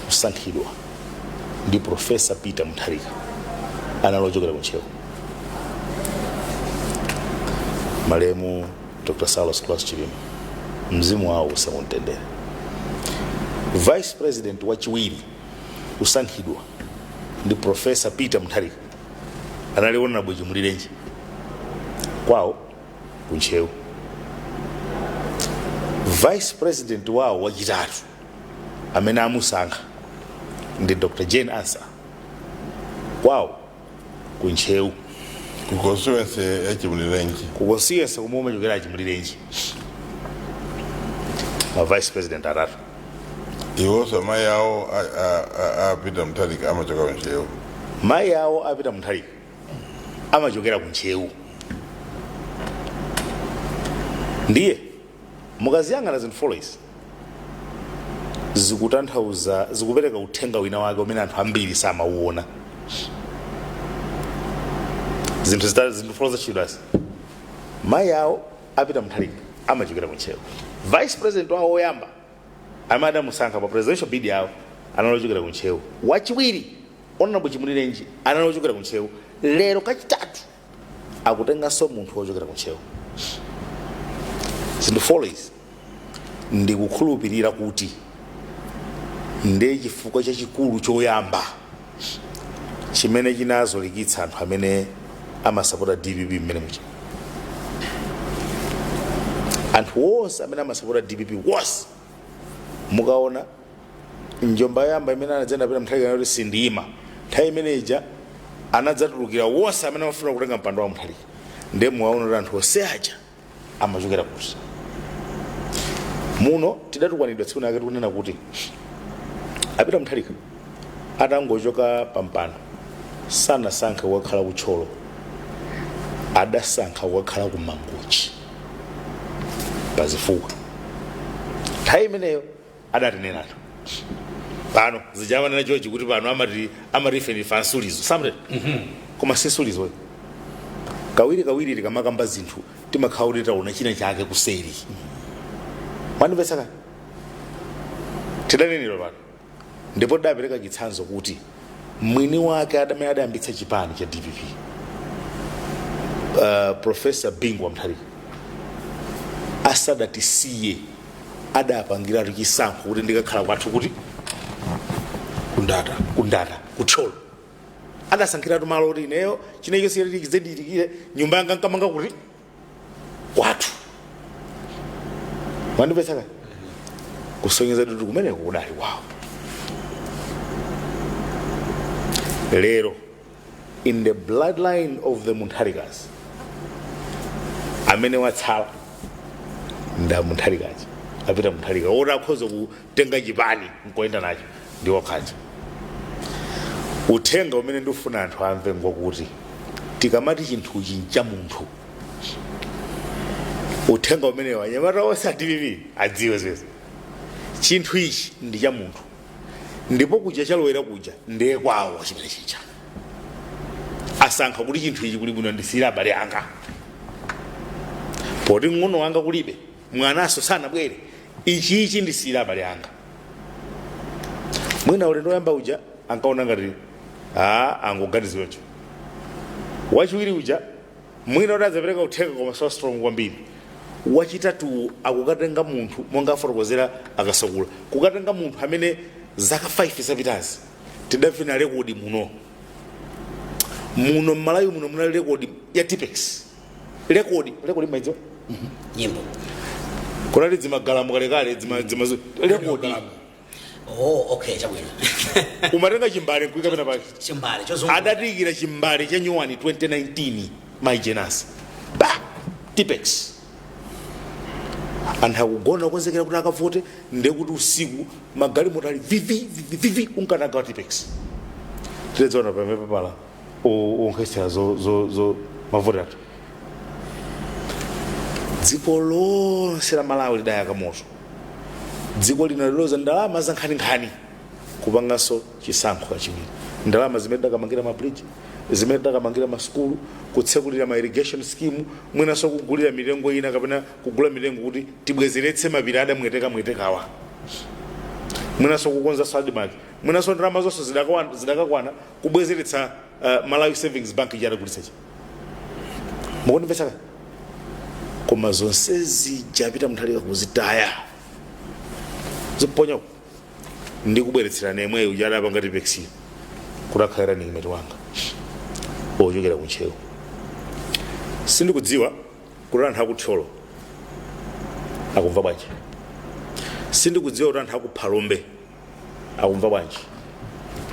kusankhidwa ndi Professor Peter Mutharika anali ochokera kuntcheu, malemu Dr Saulos Klaus Chilima, mzimu wawo usamumtendere. Vice president wachiwiri kusankhidwa ndi Professor Peter Mutharika anali Honorable Chimulirenji, kwawo kuntcheu. Vice president wawo wachitatu amene amusankha ndi Dr Jane Ansah, kwawo kuntcheu. Ku constituency ya Chimulirenji. Ku constituency kumwe umachokera Chimulirenji. Ma vice president atatu. Iwonso amayi awo a Peter Mutharika amachoka kuntcheu. Mayi awo a Peter Mutharika amachokera kuntcheu. Ndiye mukaziyang'ana zinthu four izi, zikutanthauza, zikupereka uthenga wina wake umene anthu ambiri samauona. Zinthu zitatu, zinthu four zachidwasi: mayi awo a Peter Mutharika amachokera kuntcheu, vice president wawo woyamba amene adamusankha pa presidential bid yawo anali ochokera kuntcheu, wachiwiri Honorable Chimulirenji anali ochokera kuntcheu, lero kachitatu akutenganso munthu wochokera kuntcheu. Zinthu four izi, ndikukhulupirira kuti ndiye chifukwa chachikulu choyamba chimene chinazolikitsa anthu amene amasapota DPP mmene mucha. Anthu onse amene amasapota DPP wonse, mukaona njomba yoyamba imene anadzenda Peter Mutharika kuti sindiyima, nthawi imene ija anadzatulukira wonse amene amafuna kutenga mpando wa Mutharika. Ndiye muwaona kuti anthu onse aja amachokera kuti? Muno tidatukwanidwa tsiku lake tikunena kuti a Peter Mutharika atangochoka pa mpando sanasankhe kukakhala kutcholo, adasankha kukakhala ku Mangochi pazifukwa. Nthawi imeneyo adatinenatu pano zichamanena chochi kuti pano amati ife ndife ansulizo samre, koma si nsulizo. Kawiri kawiri tikamakamba zinthu timakhala kuti taona china chake kuseri. Mwandimvetsa kani? Tidanenera pano ndipo tidapereka chitsanzo kuti Mwini wake adamene adayambitsa chipani cha DPP, Professor Bingu wa Mutharika, asadatisiye adapangiratu chisankho kuti ndikakhala kwathu kuti Kundata. Kundata, kuThyolo. Adasankhiratu malo kuti ineyo chinecho siyetikizendiitikire nyumba yanga nkamanga kuti kwathu. Mwandipesaka kusonyeza kuti kumeneko kudali kwawo. Lero in the bloodline of the Muntharikas, amene watsala nda Muntharikachi, apita Muntharika, woti akhoza kutenga chipani nkoyenda nacho ndi okhaja. Uthenga umene ndifuna anthu amve ngwakuti tikamati chinthuchi ncha munthu, uthenga umenewo anyamata onse a DPP adziwe zimenezo. Chinthu ichi ndi cha munthu, ndipo kuja chalowera kuja ndiye kwawo. Chimene chija asankha kuti chinthu ichi kuli bwino ndisiyire abale anga, poti mng'ono wanga kulibe, mwanaso sanabwere, ichichi ndisiyire abale anga. Mwina ulendo woyamba uja ankaona ngati angoganizira cho. Wachiwiri uja mwina kuti adzapereka uthenga koma so strong kwambiri. Wachitatu akukatenga munthu monga afotokozera akasakula, kukatenga munthu amene zaka 5 zapitazi tidavina rekodi muno muno mmalawi muno, munali rekodi ya Tipex. Rekodi, rekodi maidziwa? Nyimbo. Kunali dzimagalamu kalekale, dzima rekodi. Oh, okay, chabwino. Umatenga chimbale nkuika pena pake. Chimbale chozungulira. Adatiyikira chimbale cha nyuwani 2019, my jenasi ba Tipex. Anthu akugona kukonzekera kuti akavote, ndekuti usiku magalimoto ali vivi vivi vivi unkanagawa Tipex. Tiledzaona pamene papala onkhesera zo mavoti athu. Dziko lonse la Malawi lidayaka moto. Dziko lino liloza ndalama za nkhaninkhani kupanganso chisankho kachiwiri, ndalama zimene tidakamangira mabridge, zimene tidakamangira masukulu, kutsekulira ma irrigation scheme, mwinanso kugulira mitengo ina kapena kugula mitengo kuti tibwezeretse mapiri adamweteka mwetekawa, mwinanso kukonza ADMARC, mwinanso ndalama zonse zidakakwana kubwezeretsa Malawi Savings Bank chadagulitsachi. Mukundimvetsa? Koma zonsezi japita Mutharika kuzitaya, ziponyako ndi kubweretsera nemweyo uja adapanga Tipexiyo kuti akhale running mate wanga ochokera kuntcheu. Sindikudziwa kuti anthu akuthyolo akumva bwanji, sindikudziwa kuti anthu akuphalombe akumva bwanji,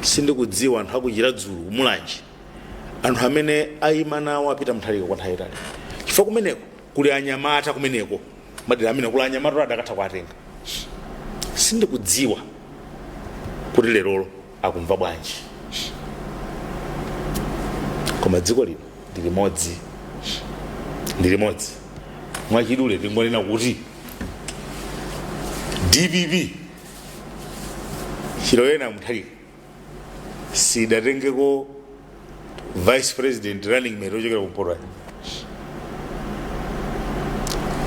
sindikudziwa anthu akuchiradzulu, kumulanji, anthu amene ayima nawo apita Mutharika kwa nthawi itali, chifukwa kumeneko kuli anyamata, kumeneko madera amene kuli anyamata adakatha kuatenga. Sindikudziwa kuti lerolo akumva bwanji, koma dziko lino ndi limodzi, ndi limodzi. Mwachidule tingonena kuti DPP chiloyena Mutharika sidatengeko vice president, running mate ochokera kumpoto ayi,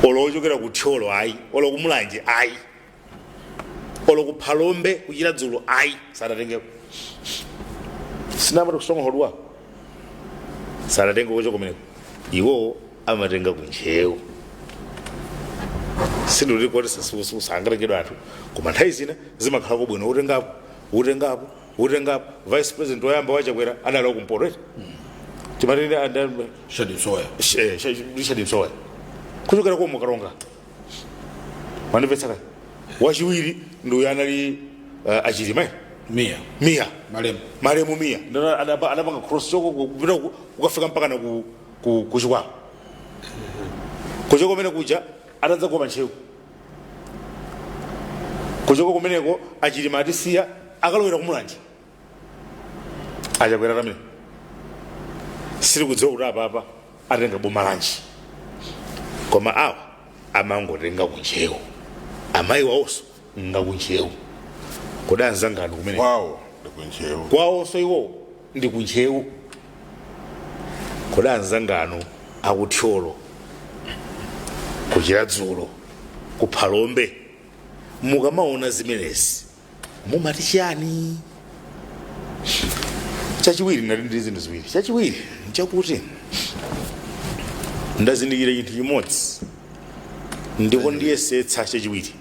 olo ochokera ku Thyolo ayi, olo kumulanje ayi, olo ku Phalombe, kuchiradzulu ayi, sadatengeko. Sinamati stronghold wa sadatengeko chokomeneko. Iwowo amatenga kuntcheu. Sindikuti koti sangatengedwa anthu, koma nthawi zina zimakhala kubwino utengapo, utengapo, utengapo. Vice president woyamba wachakwera adali wakumpoto eti? Timati Shadi Msoya. Richard Msoya kuchokera komwe Karonga. Mandimvetsa kaya? Wachiwiri ndi uyo anali achilima. Mia. Mia. Malemu. Malemu Mia. Ndana adapanga cross choko kupita kukafika mpaka na ku Chikwawa. Kuchoko kumene kuja atadzagwa ntcheu, kuchoko kumeneko achilima atisiya akalowera kumulanje. Achakwera tamene sili kudziwa kuti apapa atenga boma lanji, koma awa amangotenga kuntcheu. Amayi wawonso ngakuntcheu. Kodi anzanganu kumene Kwawo ndikuntcheu. Kwawonso iwo ndi kuntcheu. Kodi anzanganu akuthyolo, kuchiradzulo, kuphalombe, mukamaona zimenezi mumati chani? Chachiwiri, ndati ndi zinthu ziwiri. Chachiwiri nchakuti ndazindikira chinthu chimodzi, ndipo ndiyesetsa. Chachiwiri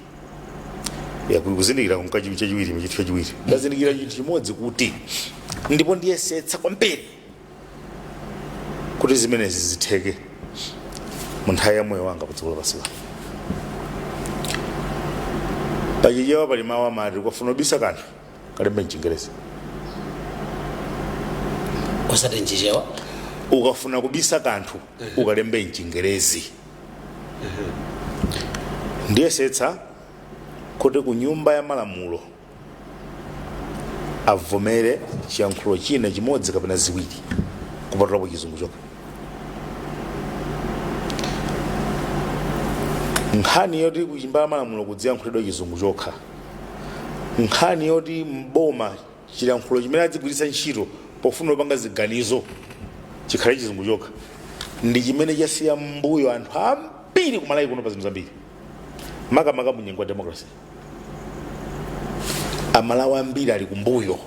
ya kuzindikira chachiwiri, chinthu chachiwiri, ndazindikira chinthu chimodzi kuti ndipo ndiyesetsa kwambiri kuti zimenezi zitheke mu nthawi ya moyo wanga pa dziko lapansi pano. Pachichewa pali mawu amati, "Ukafuna kubisa kanthu, kalembe mchingerezi." Osati mchichewa? Ukafuna kubisa kanthu, ukalembe mchingerezi. Ndiyesetsa kuti ku Nyumba ya Malamulo avomere chiyankhulo china chimodzi kapena ziwiri kupatulapo Chizungu chokha. Nkhani yoti ku Nyumba ya Malamulo kudziyankhulidwa Chizungu chokha, nkhani yoti mboma chilankhulo chimene adzigwiritsa ntchito pofuna kupanga ziganizo chikhale Chizungu chokha, ndi chimene chasiya mbuyo anthu ambiri kumalawi kuno pa zinthu zambiri, makamaka mu nyengo ya democracy. Amalawi ambiri ali kumbuyo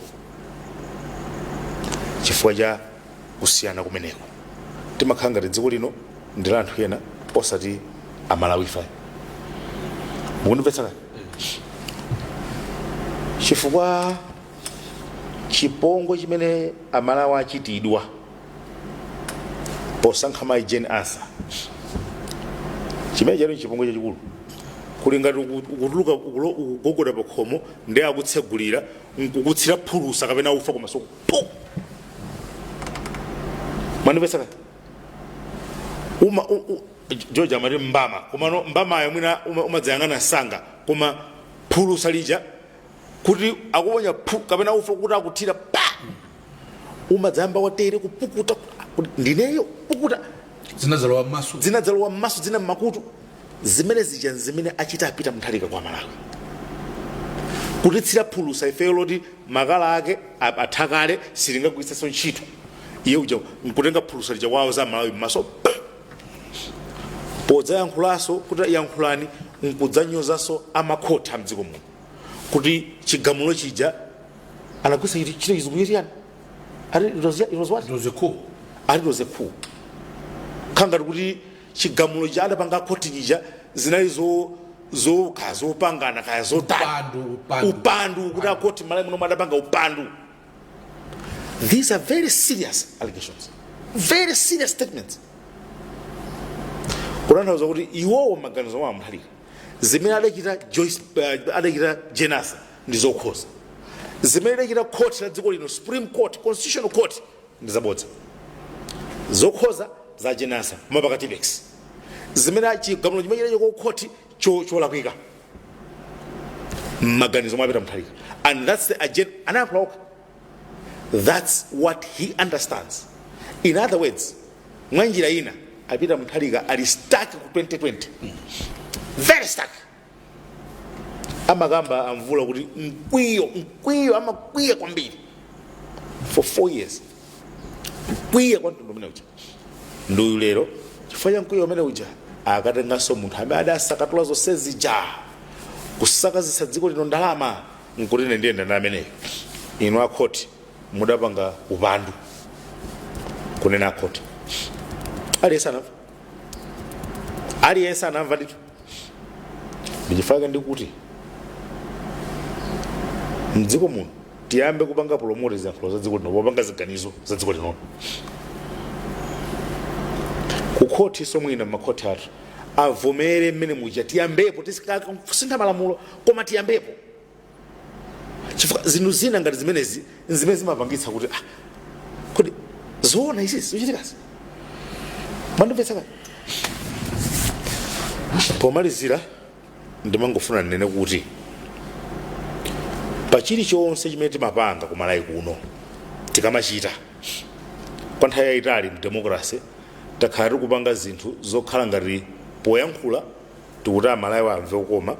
chifukwa cha kusiyana kumeneko. Timakhala ngati dziko lino ndi la anthu ena, osati Amalawi ife. Mukundimvetsa kani? Chifukwa chipongwe chimene Amalawi achitidwa posankha mayi Jane Ansah, chimene chali chipongwe chachikulu, kuli ngati ukutuluka, ukugogoda pa khomo ndi akutsegulira, nkukutsira phulusa kapena ufa kumaso pu. Mwandimvetsa kani? Uma George amati mbama, komano mbamayo mwina umadzayang'ana msanga, koma phulusa lija kuti akuponya phu, kapena ufa kuti akuthira pa, umadzayamba watere kupukuta kuti ndineyo pukuta. Zinadzalowa m'maso. Zinadzalowa m'maso, zina m'makutu. Zimene zija zimene achita apita Mutharika kwa Malawi, kutitsira phulusa ifeyo loti makala ake athakale, silingagwiritsenso ntchito. Iye uja nkutenga phulusa lija kwawo za Malawi m'maso, podzayankhulanso kuti yankhulani, nkudzanyozanso amakhotha mdziko muno kuti chigamulo chija anagwiritsa chito Chizungu chiyani? Ati it was what? It was a coup. Ati it was a coup. Khangati kuti chigamulo cha adapanga khoti chija zinali zo kaya zopangana, kaya zotani. Upandu, upandu. Upandu, kuti akhoti Malawi muno adapanga upandu. These are very serious allegations, very serious statements, kutanthauza kuti iwowo maganizo mwa Mutharika, zimene adachita Joyce, adachita Jane Ansah ndi zokhoza, zimene adachita court la dziko lino, Supreme Court, Constitutional Court, ndi zabodza. Zokhoza za Jane Ansah mapaka Tipp-Ex, zimene chigamulo chimene chinacho ku court cholakwika mmaganizo mwa Peter Mutharika, and that's the agenda. Anayankhula okha, that's what he understands. In other words, mwanjira ina, a Peter Mutharika ali stuck ku 2020, very stuck. Amakamba amvula kuti mkwiyo, mkwiyo, amakwiya kwambiri for 4 years. Kukwiya kwa mtundu umene uja, nduyu lero chifukwa cha mkwiyo umene uja akatenganso munthu amene adasakatula zonse zija, kusakazitsa dziko lino ndalama, nkuti ine ndiyenda ndi ameneyo, inu akhoti mudapanga upandu. Kunena akhoti, aliyense anamva, aliyense anamva ndithu. Ndichifukwa ndikuti mdziko muno tiyambe kupanga promote ziyankhulo za dziko lino popanga ziganizo za dziko lino. Kukhoti somwina, makhoti athu avomere mmene muja, tiyambepo tisintha malamulo, koma tiyambepo, chifukwa zinthu zina ngati zimenezi zimene zimapangitsa kuti, ah, kodi zoona izizi zochitikazi? Mwandimvetsa kani? Pomalizira, ndimangofuna ndinene kuti pa chilichonse chimene timapanga kumalawi kuno, tikamachita kwa nthawi yayitali mu democracy, takhala tikupanga zinthu zokhala ngati poyankhula tikuti Amalawi amve kukoma,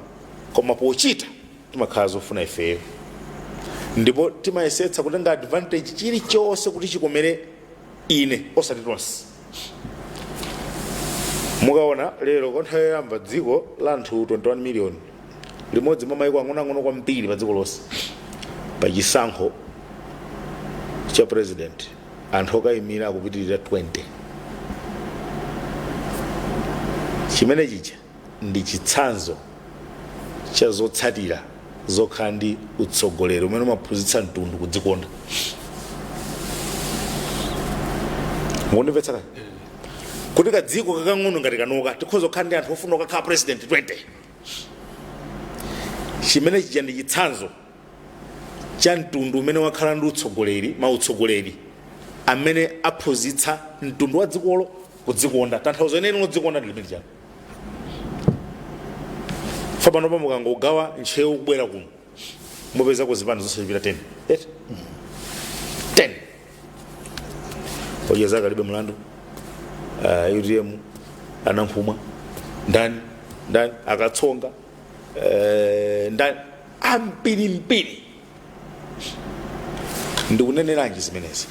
koma pochita timakhala zofuna ifeyo, ndipo timayesetsa kutenga advantage chilichonse kuti chikomere ine, osati tonse. Mukaona lero, kwa nthawi yoyamba, dziko la anthu 21 million, limodzi mwa mayiko ang'onoang'ono kwambiri pa dziko lonse, pachisankho Cha president, anthu okayimira akupitirira 20. Chimene chija ndi chitsanzo cha zotsatira zokhala ndi utsogoleri umene umaphunzitsa mtundu kudzikonda. Mukundimvetsa kaya? Kuti kadziko kakang'ono ngati kanoka tikhoza kukhala ndi anthu ofuna kukakhala president 20. Chimene chija ndi chitsanzo cha mtundu umene wakhala ndi utsogoleri, mautsogoleri amene aphunzitsa mtundu wa dzikolo kudzikonda. Tanthauzo lenileni lodzikonda ndi limene chani fa panopa mukangogawa Ntcheu kubwera kuno, mupeza kuzipani zonse chipita 10 eti 10. Odya Zake Alibe Mlandu, UTM, anankhumwa ndani ndani, akatsonga, ndani, ambirimbiri. Ndikuneneranji zimenezi?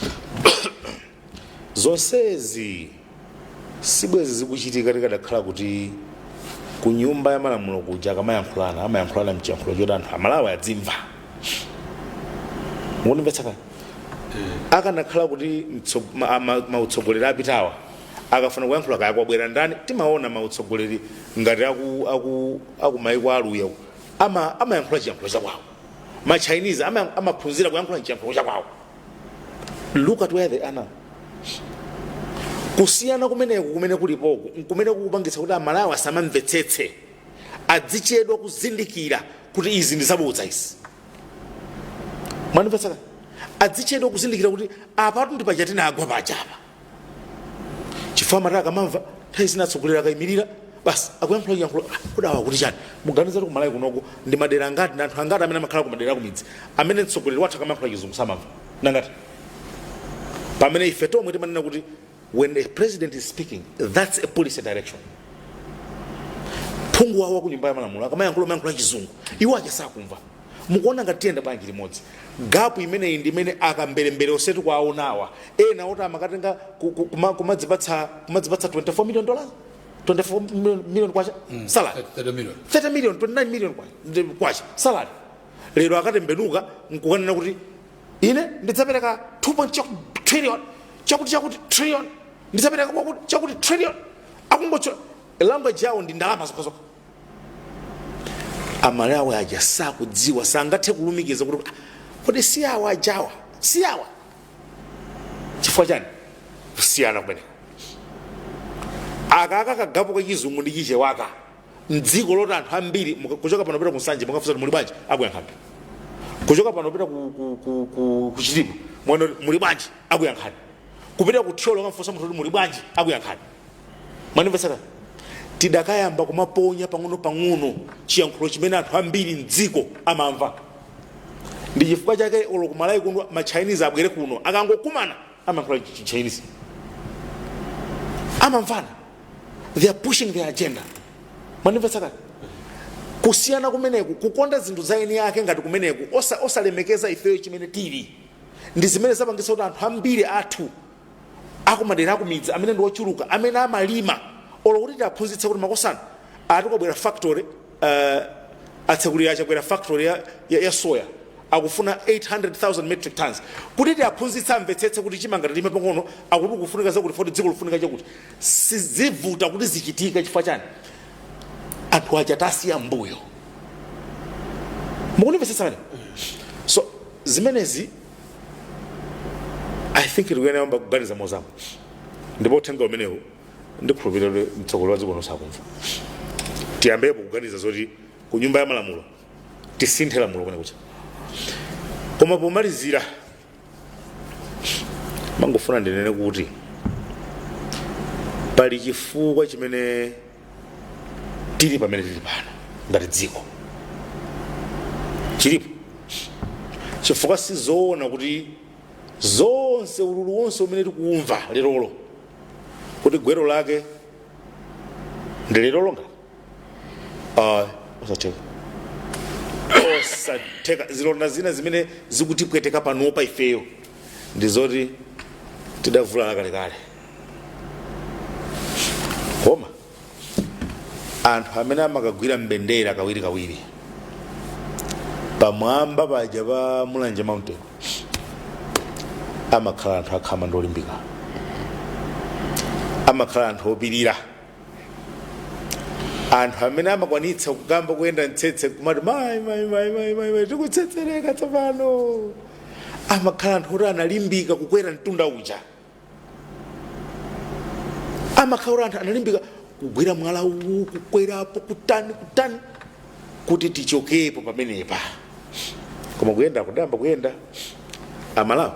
Zonsezi sibwezi zikuchitika tikadakhala kuti ku Nyumba ya Malamulo kuja akamayankhulana amayankhulana mchiyankhulo choti anthu Amalawi adzimva. Mukundimvetsa kaya? Akanakhala kuti mautsogoleri apitawa akafuna kuyankhula, kaya kwabwera ndani, timaona mautsogoleri ngati aku maiko aluya amayankhula chiyankhulo chakwawo. Ma Chinese amaphunzira kuyankhula chiyankhulo chakwawo. Look at where they are now. Kusiyana kumeneku kumene kulipoku nkumene kukupangitsa kuti Amalawi asamamvetsetse, adzichedwa kuzindikira kuti izi ndi zabodza izi. Mwandimvetsa? Adzichedwa kuzindikira kuti apatu ndi paja tinagwa pajapa, chifukwa amati akamamva nthawi zina atsogoleri akayimirira basi akuyankhula chiyankhulo, "Ah, kodi awa kuti chani?" Muganiza kuti kumalawi kunoko ndi madera angati ndi anthu angati amene amakhala kumadera akumidzi amene mtsogoleri wathu akamayankhula Chizungu samamva? Nangati pamene ife tomwe timanena kuti when a president is speaking, that's a policy direction. Phungu wawo ku Nyumba ya Malamulo akamayankhula amayankhula Chizungu, iwo aja sakumva. Mukuona ngati tiyenda bwanji limodzi? Gap imeneyi ndi imene akamberembere osetu kwaonawa ena oti amakatenga kumadzipatsa $24 million, 24 million kwacha salary. 30 million. 30 million, 29 million kwacha salary. Lero akatembenuka nkukanena kuti ine ndidzapereka 2 point trillion, chakuti chakuti trillion, ndidzapereka kwakuti chakuti trillion. Akungocho language yawo ndi ndalama zokhazokha. Amalawi aja sakudziwa, sangathe kulumikiza kuti, "Ah, kodi si awa ajawa, si awa?" Chifukwa chani? Kusiyana kumeneko akaka ka gap kachizungu ndi Chichewaka mdziko loti anthu ambiri kuchoka pano pita kuNsanje mukafunsa kuti muli bwanji, akuyankhani. Kuchoka pano pita ku Chitipa mwano muli bwanji, akuyankhani. Kupita ku Thyolo kamfunsa munthu kuti muli bwanji, akuyankhani. Mwandimvetsera? Tidakayamba kumaponya pang'ono pang'ono chiyankhulo chimene anthu ambiri mdziko amamva. Ndi chifukwa chake olo kumalawi kuno ma Chinese abwere kuno, akangokumana amayankhula Chinese, amamvana. They are pushing their agenda. Mwandimvetsa kale? Kusiyana kumeneku, kukonda zinthu za eni ake ngati kumeneku, osalemekeza ifeyo chimene tili, ndi zimene zapangitsa kuti anthu ambiri athu akumadera akumidzi amene ndi ochuluka amene amalima, olo kuti tiaphunzitse kuti makosana ati kwabwera factory, atsekulira achakwera factory ya soya, akufuna 800,000 metric tons, kuti tiaphunzitse amvetsetse kuti chimanga tilime pang'ono, akuti kufunika zakuti foti dziko lifunika chakuti, sizivuta kuti zichitike. Chifukwa chani? Anthu aja tasiya mbuyo. Mukundimvetsetsa pamene? So zimenezi I think tikuyenera kuyamba kuganiza mozama, ndipo uthenga umenewu ndikhulupirira kuti mtsogoleri wa dziko sakumva. Tiyambepo kuganiza zoti ku Nyumba ya Malamulo tisinthe lamulo kwene kucha. Koma pomalizira mangofuna ndinene kuti pali chifukwa chimene tili pamene tili pano ngati dziko. Chilipo chifukwa. Sizoona kuti zonse, ululu wonse umene tikuumva lerolo, kuti gwero lake ndi lerolo ngati osatheka, osatheka. Zilonda zina zimene zikutipweteka panopa ifeyo ndi zoti tidavulala kalekale, koma anthu amene amakagwira mbendera kawirikawiri pamwamba paja pa Mulanje Mountain Amakhala anthu akhama ndi olimbika, amakhala anthu opirira, anthu amene amakwanitsa kukamba kuyenda mtsetse kumati, "Mayi, mayi, mayi, mayi, mayi, mayi, tikutsetsereka tsopano." Amakhala anthu oti analimbika kukwera mtunda uja, amakhala kuti anthu analimbika kugwira mwala uwu, kukwerapo, kutani, kutani, kuti tichokepo pamenepa. Koma kuyenda kudayamba kuyenda. Amalawi,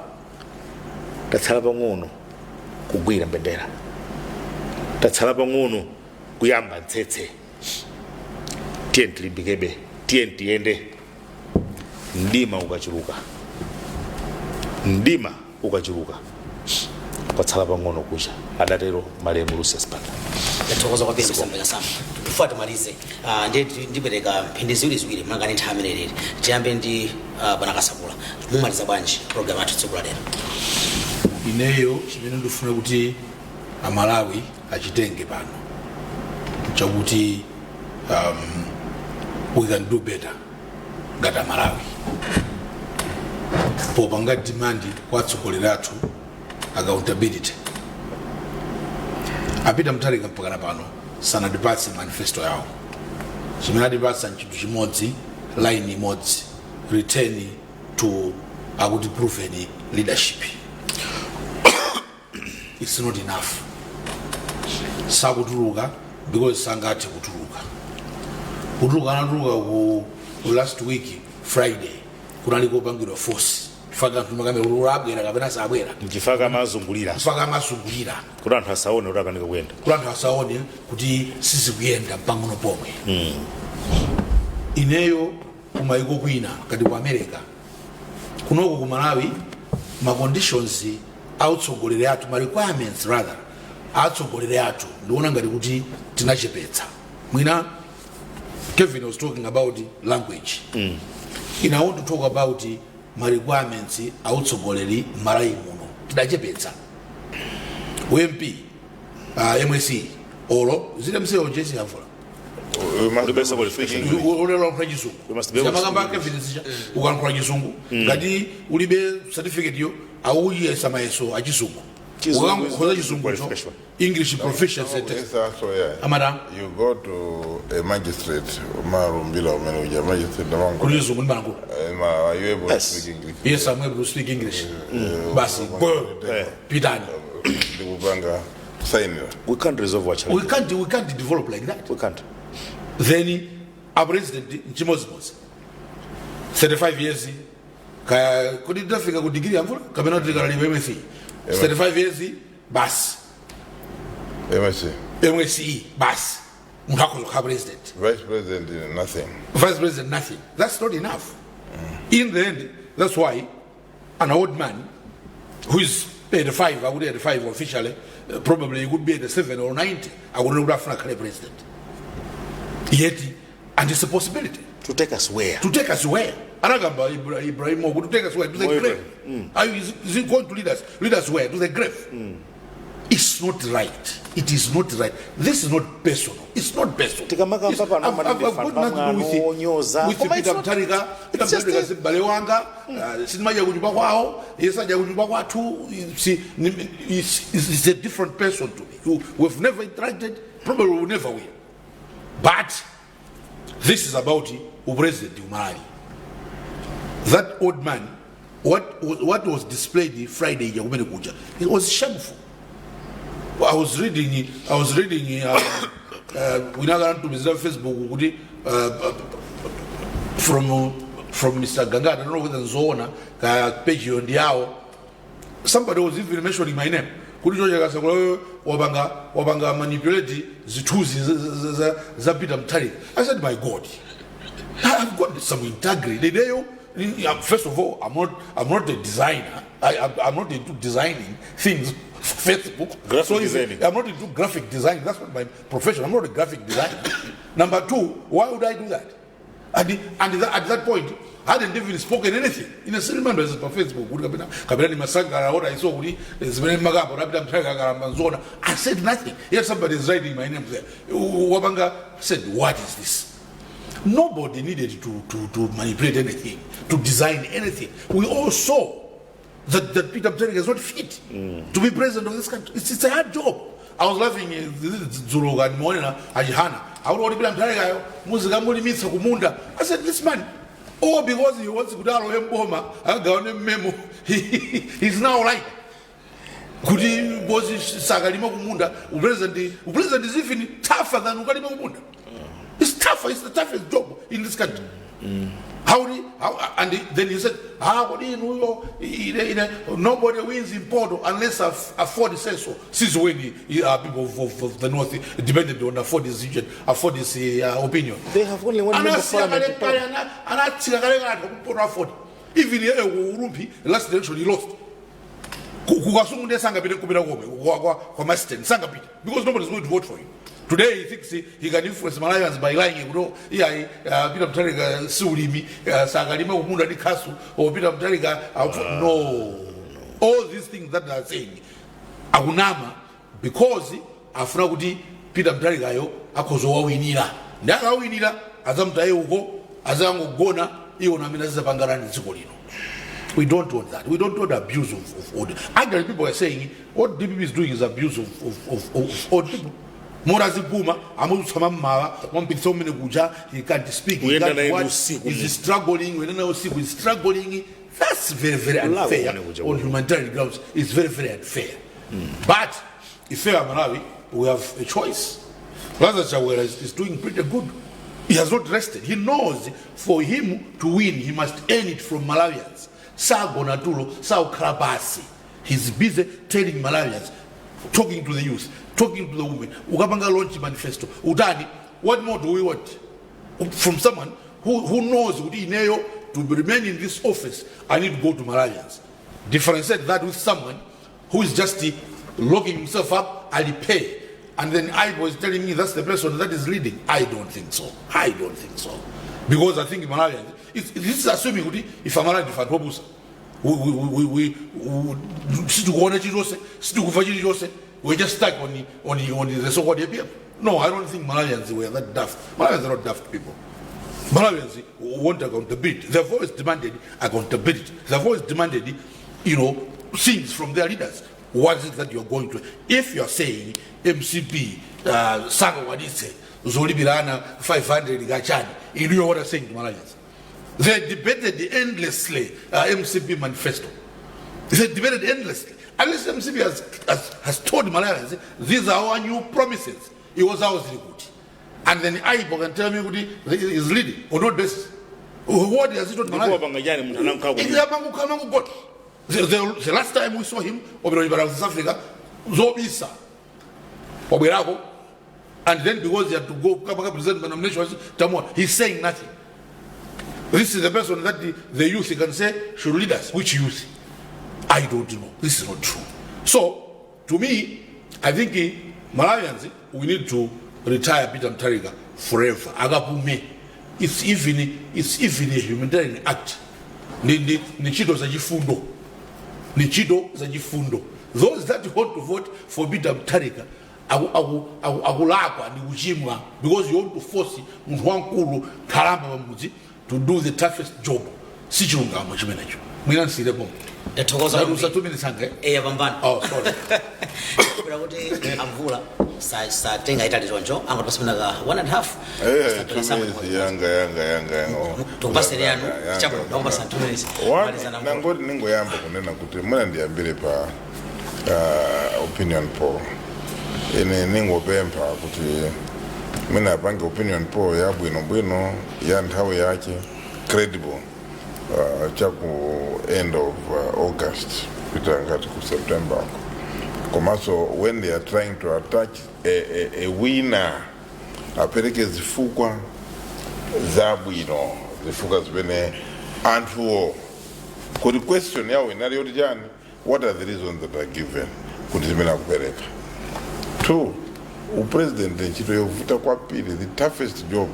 tatsala pang'ono kugwira mbendera, tatsala pang'ono kuyamba mtsetse. Tiye tilimbikebe, tiye tiyende. Mdima ukachuluka, mdima ukachuluka, kwatsala pang'ono kucha, adatero malemu Lucius Banda. Tathokoza kwambiri, Mr. Kasamba. Before timalize, ndiye ndipereka mphindi ziwiri ziwiri mangani nthawi amene ilili. Tiyambe ndi bwana Kasakula. Mumaliza bwanji program yathu tsiku la lero? Ineyo chimene ndifuna kuti Amalawi achitenge pano chakuti we can do better ngati Amalawi popanga demand kwa atsogoleri athu accountability. A Peter Mutharika mpakana pano sanatipatse manifesto yawo. Chimene atipatsa nchinthu chimodzi, line imodzi, return to akuti proven leadership. It's not enough. Sakutuluka because sangathe kutuluka. Kutuluka anatuluka ku last week Friday kunali kopangidwa force, chifukwa anthu makamera kuti abwera kapena sabwera. Nchifukwa amazungulira. Chifukwa amazungulira. Kuti anthu asaone kuti akanika kuyenda. Kuti anthu asaone kuti sizikuyenda pang'ono pomwe. Ineyo kumayiko kwina kati ku America, kunoko ku Malawi, ma conditions autsogoleri athu, ma requirements rather atsogoleri athu, ndikuona ngati kuti tinachepetsa mwina. Kevin was talking about language. I want to talk about ma requirements autsogoleri m'Malawi muno. Tidachepetsa u MP, MSCE, olo zile MSCE ojesi yavula. We must Uli be best able to speak qualification. English. Ulelankhula Chizungu. We must be able to Zamakamba speak. Kevin zija, ukalankhula Chizungu, ngati ulibe certificate yo, awuyesa mayeso achizungu. Chizungu is Ukakhoza not Chizungu, qualification. English proficiency test. Yes, so yeah. Amada. You go to a magistrate, umalumbira umene uja magistrate namango. Kuli Chizungu ndimalankhula. Are you able Yes. to speak English? Yes, I'm able to speak English. Basi go, pitani. Ndikupanga kusainira. We can't resolve our We challenge. can't develop like that. We can't. Then a president nchimodzimodzi, 35 years kaya kuti tafika ku degree yamvula kapena kuti tikalalipa MSCE, 35 years basi. MSc. MSCE basi, munthu akhoza kukhala president. Vice president, nothing. Vice president, nothing. That's not enough. In the end, that's why an old man who is 85, akuti 85 officially, probably he could be 87 or 90, akunena kuti afuna akhale president yet, and it's a possibility. To take us where? To take us where? Anagamba Ibrahim Mogo, to take us where? To the Mo grave. Are you, is he going to lead us? Lead us where? To the grave. It's not right. It is not right. This is not personal. It's not personal. Tikamakamba pano I've got nothing to do with onyoza. with Koma it's Peter not- Mutharika. Peter it's just Mutharika si m'bale wanga, sindimadya kunyumba kwawo, iye sadya kunyumba kwathu. It's a different person to me. We've never interacted, probably we never will. But this is about upresident Umali. That old man, what was displayed Friday ya kumene kuja, it was shameful. I was reading winaka antumizira Facebook kuti from Mr. Gangata, I don't know whether nzoona ka page iyo ndi yawo. Somebody was even mentioning my name kuti George Kasakula wapanga manipulate zithunzi za Peter Mutharika. I said, "My God, I've got some integrity." Ineyo, first of all, I'm not a designer. I'm not into designing things for Facebook. Graphic So designing. I'm not into graphic design. That's not my profession. I'm not a graphic designer. Number two, why would I do that? And at that point, I hadn't even spoken anything. In a certain manner, pa Facebook, kuti kapena ni masangala, what I saw, kuti zimene makamba rapita Mutharika kalamba nzona. I said nothing. Yet somebody is writing my name there. Wapanga said, "What is this?" Nobody needed to manipulate anything, to design anything. We all saw. that Peter Mutharika is not fit to be president of this country. It's a hard job. I was laughing dzulo ndimaonera a Chihana akuti kuti Peter Mutharikayo muzikamulimitsa kumunda. I said, this man, all because he wants kuti alowe mboma akagawane mmemo, he's now right kuti because sakalima kumunda. Upresident is even tougher than ukalima kumunda. It's tougher. It's the toughest job in this country. How, and then he said, ah, what do you know, nobody wins in Mpoto unless AFORD says so. Since when people of the North depended on AFORD decision, AFORD's opinion? They have only one member of Anasiya parliament. kale kale, anatsika kale kale anthu kumpoto AFORD. Even Rumphi, last election he lost. Kukasungu ndiye sangapite kupita komwe kwa Maston sangapite because nobody is going to vote for him. Today he thinks he can influence Malawians by lying kuti iyayi, Peter Mutharika si ulimi, sakalima kumunda ndi khasu, or Peter Mutharika, no, all these things that they are saying akunama because afuna kuti Peter Mutharikayo akhoza wawinira, ndi akawinira adzamutaye uko, azangogona iwo namene azizapangana dziko lino. We don't want that. We don't want abuse of old. Actually, people are saying what DPP is doing is abuse of old people. Moraziguma amuzutsa mamawa, wampikisa umene kuja, he can't speak, he Uyenda can't naye what, usiku. He's struggling, uyenda naye usiku, he's struggling. That's very, very Kulakwa unfair kumene kuja. On humanitarian grounds. It's very, very unfair. But if we are Malawi, we have a choice. Lazarus Chakwera is doing pretty good. He has not rested. He knows for him to win, he must earn it from Malawians. Sagona tulo, saukhala pasi. He's busy telling Malawians, talking to the youth, talking to the women. Ukapanga launch manifesto. Utani, what more do we want from someone who knows kuti ineyo to remain in this office, I need to go to Malawians? Differentiate that with someone who is just locking himself up, alipay. And then I was telling me that's the person that is leading. I don't think so. I don't think so. Because I think Malawians, this is assuming kuti if Malawi if anthu we sitikuona chilichonse, sitikumva chilichonse, we're just stuck on the so-called APM. No, I don't think Malawians were that daft. Malawians are not daft people. Malawians want accountability. They've always demanded accountability. They've always demanded things from their leaders. What is it that you're going to? If you're saying MCP, sangakwanitse, zolipirana 500 kachani, you know what I'm saying to Malawians. They debated endlessly MCP manifesto. They debated endlessly. Unless MCP has told Malawians, these are our new promises. It was ours. And then Aibo can tell me kuti is leading on what basis? What has he told Ndipo Malawians? wapanga chani munthu anamkhala ku Got the last time we saw him wapita South Africa zobisa wabwerako, and then because he had to go kapaka present the nomination tamwa, he's saying nothing. This is the person that the youth can say should lead us. Which youth? I don't know. This is not true. So to me, I think Malawians, we need to retire Peter Mutharika forever, akapume. It's even a humanitarian act. Ni ntchito zachifundo, ni ntchito zachifundo. Those that want to vote for Peter Mutharika akulakwa ndi kuchimwa because you want to force munthu wamkulu, nkhalamba pamudzi, to do the toughest job. Si chilungamo chimenecho. Mwina nsiyirepo. Ndathokoza kwambiri. Usatuminisanga, eh? Eya, pambana. Oh, sorry. Kupera kuti amvula satenga itali choncho, angotipasipina ka one and a half. Eh, 2 minutes yanga yanga yanga yanga. Oh. Tikupaseni yanu. Yanga, Chapo yanga. ndakupasa 2 minutes. One, Malizana mvula. nangoti ningoyamba kunena kuti mwina ndiyambire pa opinion poll. Ine ningopempha kuti mwina apange opinion poll yabwinobwino ya nthawi yake, credible, chaku end of August kupita ngati ku September ako. Komanso when they are trying to attach a winner, apereke zifukwa zabwino, zifukwa zimene anthuwo kuti question yawo inali yoti chani, what are the reasons that are given kuti zimene akupereka. Two, upresident ntchito yovuta kwambiri. The toughest job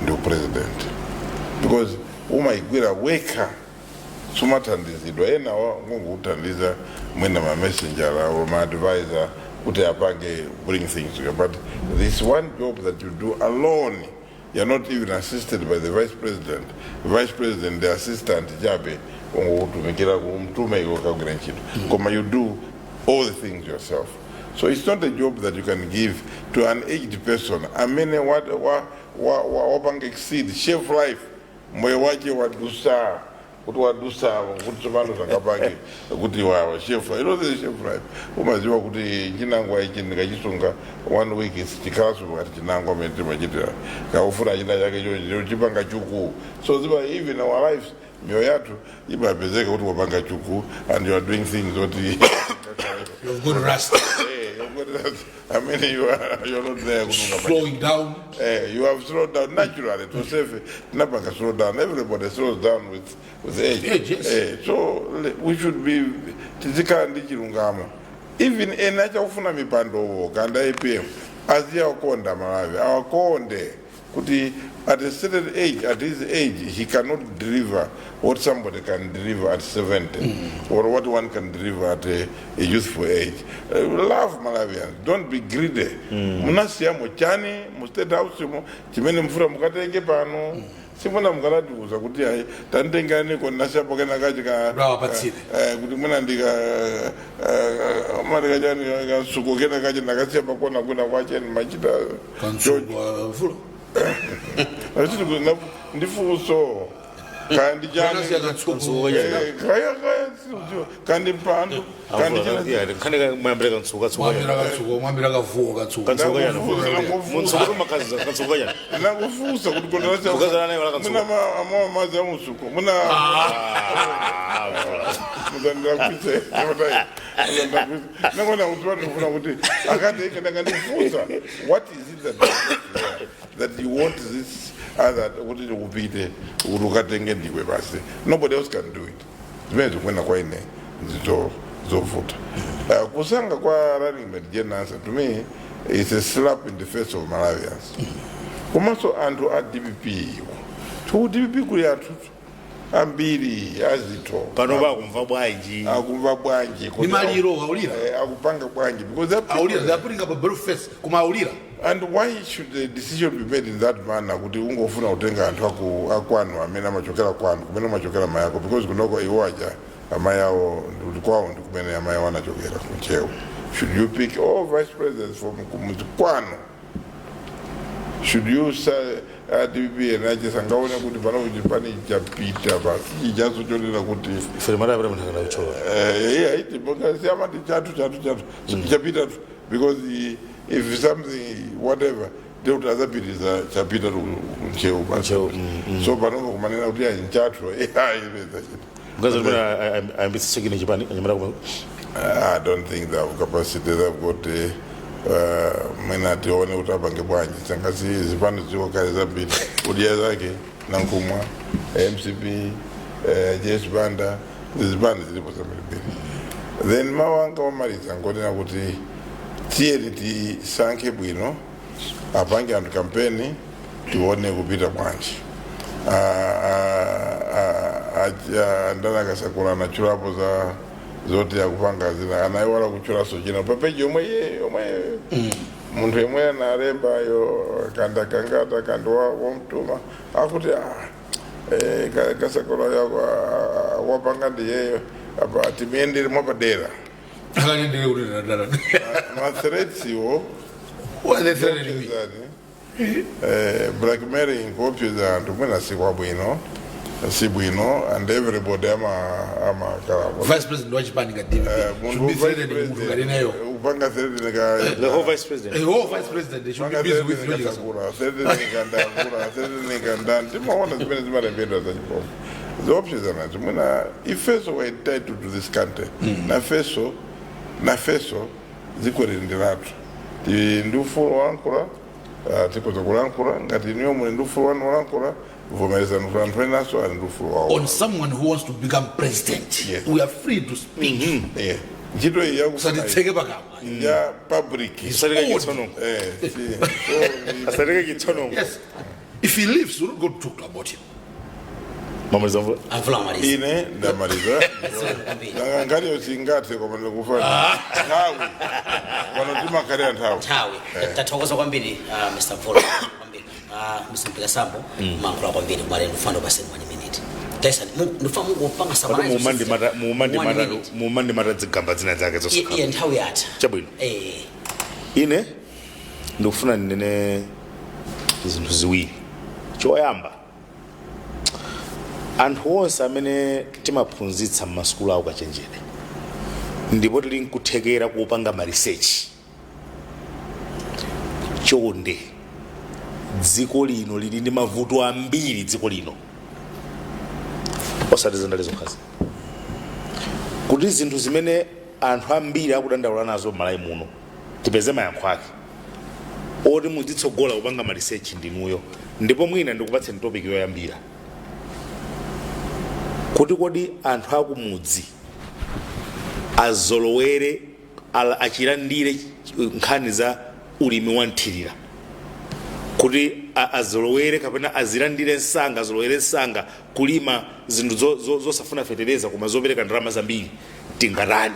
ndi upresident because umayigwira wekha, sumathandizidwa. Ena ngongokuthandiza mwina ma messenger or ma advisor kuti apange bring things together, but this one job that you do alone, you're not even assisted by the vice president. The vice president, the assistant chabe. Ungokutumikira kumtume iwe kagwira ntchito, koma you do all the things yourself. So it's not a job that you can give to an aged person amene wapanga exceed shelf life, moyo wache wadusa kuti wadusa kuti tsopano zangapange kuti wa shelf life. You know the shelf life, umaziwa kuti chinangwa ichi ndikachisunga one week chikhalanso pakati chinangwa amene timachitira kaufuna china chake cho chipanga chuku. So ziba even our lives, mioyo yathu imapezeka kuti wapanga chuku and you are doing things kuti You've got rust. Eh, you've got that. I mean, you're not there kuti ungapanga. Slowing down. Eh, you have slowed down naturally to save. Tinapanga slow down. Everybody slows down with age. Age, yes. Eh, so we should be tizikhala ndi chilungamo. Even ena achakufuna mipando kanda APM aziyakonda Malawi, awakonde kuti at a certain age, at his age, he cannot deliver what somebody can deliver at 70 or what one can deliver at a youthful age. Love Malawians, don't be greedy. Munasiyamo chani mu State House mo chimene mfura mukatenge pano? Simuna mukanatiuza kuti ayi, tantenganiko nasiyapo kena kachi ka Murawapatsire. Kuti mwina ndika matikachani kasuko kena kachi ndakasiya pakona kwina kwacheni machita. Kansuko mvulo. Ndifunso kandi chani? Kanasiya kansuko. Eh, kaya kaya sikudziwa. Kandi mpando kandi china. Nkhani mwayambira kantsuko katsuko. Mwambira kansuko, mwambira kavuo kansuko. Kansuko yana. Ndakufunsa. Munsuko makazi kansuko yana. Nakufunsa kuti Mukazana naye wala kansuko. muna amazi amusuko muna muzandilakwise nangona kuti vanofuna kuti akati ndakandifunsa, what is it that you want this other kuti upite kuti ukatenge ndiwe basi? Nobody else can do it. Zimene zikuenda kwa ine nzito zovuta. Kusankha kwa running mate Jane Ansah, to me is a slap in the face of Malawians komanso anthu a DPP. Iwo ku DPP kuli anthu ambiri azitho. Pano bakumva bwanji? Akumva bwanji? Ni maliro aulira. Akupanga bwanji? Because they're Aulira, they are putting up a brave face koma aulira. And why should the decision be made in that manner kuti ungofuna kutenga anthu akwanu amene amachokera kwanu kumene amachokera mayako? Because kunoko iwo aja amayi awo ndikuti kwawo ndi kumene amayi awo anachokera kuNtcheu. Should you pick all vice presidents from kumudzi kwanu? Should you say DPP enache sangaone kuti pano kuti pane chapita basi chichaso chonena kuti Ife mara munhu kuchora. Yeah, iti siyamati chatu chatu chatu chapita tu, because if something whatever ndekuti azapitisa chapita kuNtcheu basi. Ntcheu, So panopo kumanena kuti ayi nchatu ipeza chita. Mkazi kuti ayambitse chikini chipani anyamata kuma. I don't think they have capacity. They've got mwina tione kuti apange bwanji sangasi zipani ziko kale zambiri kudya zake Nankhumwa, MCP, Jes Banda, zipani zilipo zambirimbiri. Then mawu anga omaliza ngonena kuti tiyeni tisankhe bwino, apange anthu kampeni, tione kupita bwanji. Andana Kasakula anachulapo za zoti akupanga zina, anaiwala kuchulaso china papeji yomwe iye yomwe munthu yomwe analembayo kanda kangata kandi wamtuma akuti ah, Kasakula yako wapanga ndiyeyo apa timuyendere mwapadera. Akanyendere kuti dadala. Ma threats iwo. What are they threatening me? Blackmailing, kuopseza anthu mwina si kwabwino, si bwino, and everybody amakalapo. Vice president wa chipani ka DPP should be threatening munthu ngati nayo? Upanga threatening ka The whole vice president. A whole vice president, they should be busy with logic. Kasakula, threatening kandakula, threatening kandani, timaona zimene zimalembedwa zachipombo ziopsezana mwina. Ifeso we entitled to this country. Nafeso nafeso dziko lili ndi lathu. Tili ndi ufulu wolankhula, tikhoza kulankhula ngati inuyo muli ndi ufulu wanu wolankhula. Vomerezani kuti anthu enaso ali ndi ufulu wawo. On someone who wants to become president, Yes. we are free to speak. Yeah. Ntchito iyi yakufuna Usatitseke pakamwa. ya public. Asateke chitsonongo. Eh, Asateke chitsonongo. Yes, if he leaves, we'll not go to talk about him. Mamaliza mvula. Amvula amaliza. Ine ndamaliza. Kwambiri. Nkhaniyo singathe koma ndikufa nthawi pano timakhalira nthawi. Nthawi. Tathokoza kwambiri, Mr Mvula, kwambiri. Mr Mpekasambo, mankhula kwambiri kumaleni kufanda paseni 1 minute. Tyson, ndifuna mungopanga summarize. One minute. Mumandimata dzigamba dzina zake zosakhala. Iye, nthawi yatha. Chabwino. Ine ndikufuna ndinene zinthu ziwiri. Choyamba, anthu onse amene timaphunzitsa m'masukulu awo kachenjede ndipo tili nkuthekera kupanga ma research, chonde, dziko lino lili ndi mavuto ambiri, dziko lino, osati zandale zokhazi, kuti zinthu zimene anthu ambiri akudandaula nazo m'Malawi muno tipeze mayankho ake oti mudzitsogola kupanga ma research ndinuyo. Ndipo mwina ndikupatseni topic yoyambira kuti kodi anthu akumudzi azolowere, achilandire nkhani za ulimi wa nthirira, kuti azolowere kapena azilandire msanga, azolowere msanga kulima zinthu zosafuna fetereza koma zopereka ndalama zambiri, tingatani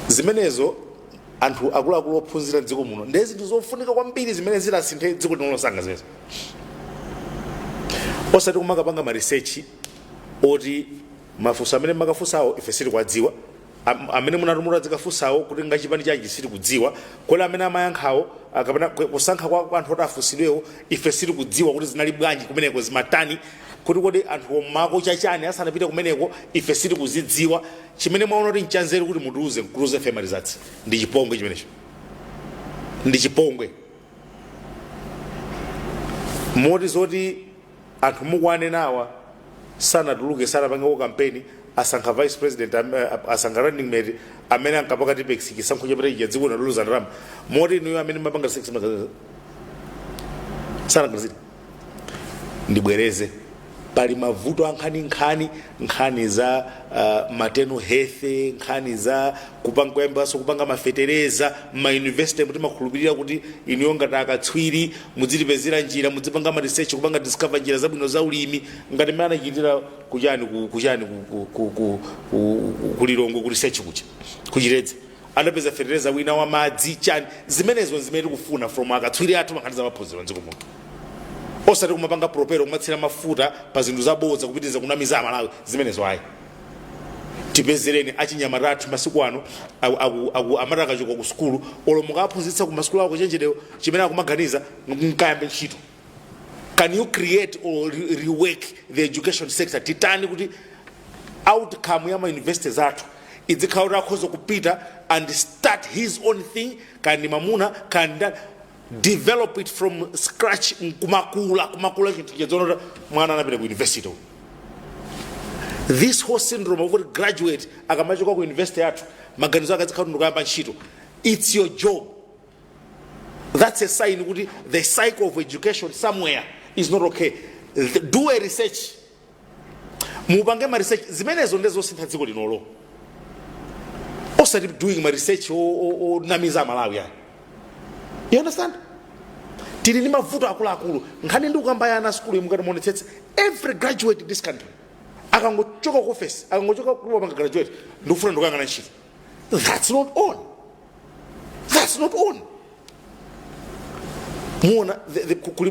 zimenezo? Anthu akuluakulu ophunzira mdziko muno, ndiye zinthu zofunika kwambiri zimene zilasinthe dziko lino losanga zimenezo, osati kumakapanga ma research oti mafunso amene makafunsawo ife sitikuwadziwa, amene munatumula dzikafunsawo kuti ngachipani chanji sitikudziwa, kodi amene amayankhawo, kapena kusankha kwa anthu oti afunsidwewo ife sitikudziwa kuti zinali bwanji kumeneko, zimatani, kuti kodi anthu mako chachani asanapite kumeneko ife sitikuzidziwa. Chimene mwaona kuti nchanzeru kuti mutiuze, nkuluze ife ma results, ndi chipongwe chimenecho, ndi chipongwe. Moti zoti anthu mukuwanenawa sanatuluke, sanapangeko kampeni, asankha vice president, asankha running mate amene ankapaka Tipp-Ex, chisankho chapita chija dziko linatuluza ndalama, moti inuyo amene mapanga sanaganizire. Ndibwereze, pali mavuto ankhaninkhani, nkhani za maternal health, nkhani za kupanga, kuyambanso kupanga mafetereza m'mayunivesiti. Timakhulupirira kuti inuyo ngati akatswiri mudzitipezera njira, mudzipanga ma research, kupanga discover njira zabwino za ulimi ngati mmene anachitira kuchani, kuchani, ku Lilongwe, ku research kucha kuchiredza, adapeza fetereza wina wa madzi chani. Zimenezo zimene tikufuna from akatswiri athu mankhani za maphunziro mdziko muno, osati kumapanga propel, kumatsira mafuta pa zinthu zabodza, kupitiriza kunamiza Amalawi. Zimenezo ayi. Tipezereni achinyamata athu masiku ano amati akachoka ku sukulu, olo mukaphunzitsa ku masukulu ako chenjedewo, chimene akumaganiza nkayambe ntchito. Can you create or rework the education sector? Titani kuti outcome ya ma universities athu idzikhala kuti akhoza kupita and start his own thing, kandi mamuna kandi develop it from scratch, nkumakula, kumakula chinthu chedzoona kuti mwana anapita ku university uyu? This whole syndrome of kuti graduate akamachoka ku university yathu maganizo ake azikhala kuti ndikuyamba ntchito, it's your job. That's a sign kuti the cycle of education somewhere is not okay. Do a research, mupange ma research. Zimenezo ndezosintha dziko linolo, osati doing ma research onamiza Amalawi aya. You understand? Tili ndi mavuto akuluakulu. Nkhani ndi kukamba ya ana sukulu, mukati muonetsetse, every graduate in this country akangochoka ku office, akangochoka kupanga graduate, ndikufuna ndikuyang'ana ntchito. That's not on, that's not on. Muona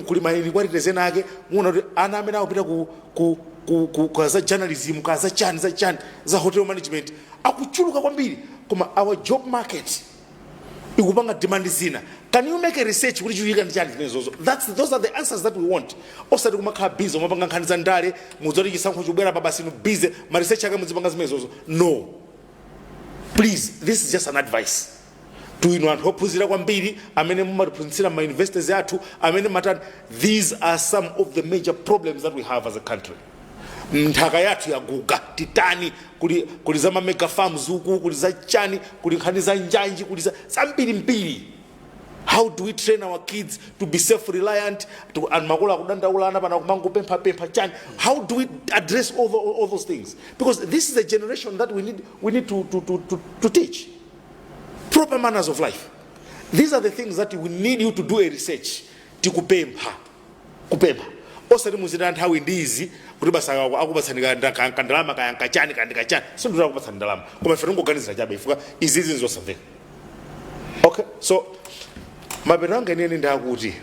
kuli ma inequalities ena ake. Muona kuti ana amene akupita ku za journalism, ka za chani, za chani, za hotel management akuchuluka kwambiri, koma our job market ikupanga demand zina. Can you make a research kuti chikuchitika ndi chani zimenezozo? Those are the answers that we want, osati kumakhala busy umapanga nkhani za ndale, mudzoti chisankho chikubwera pa basi, inu busy ma research ake muzipanga zimenezozo. No, please, this is just an advice to inu anthu ophunzira kwambiri amene mumatiphunzitsira ma universities athu, amene matani. These are some of the major problems that we have as a country. Nthaka yathu yaguga, titani? Kuli za ma mega farms uku, kuli za chani, kuli nkhani za njanji, kuli za zambirimbiri. How do we train our kids to be self-reliant and makolo akudandaulana pana kumangopemphapempha chani? How do we address all those things? Because this is a generation that we need to teach proper manners of life. These are the things that we need you to do a research. Tikupempha, kupempha, osati muzita nthawi ndizi kuti basa akupatsani kandalama kaya nkachani kandi kachani. Sindikuti akupatsani ndalama, koma ife tingoganizira chabe ifuka izizi nzosamveka. Okay, so mapeto anga inene ndakuti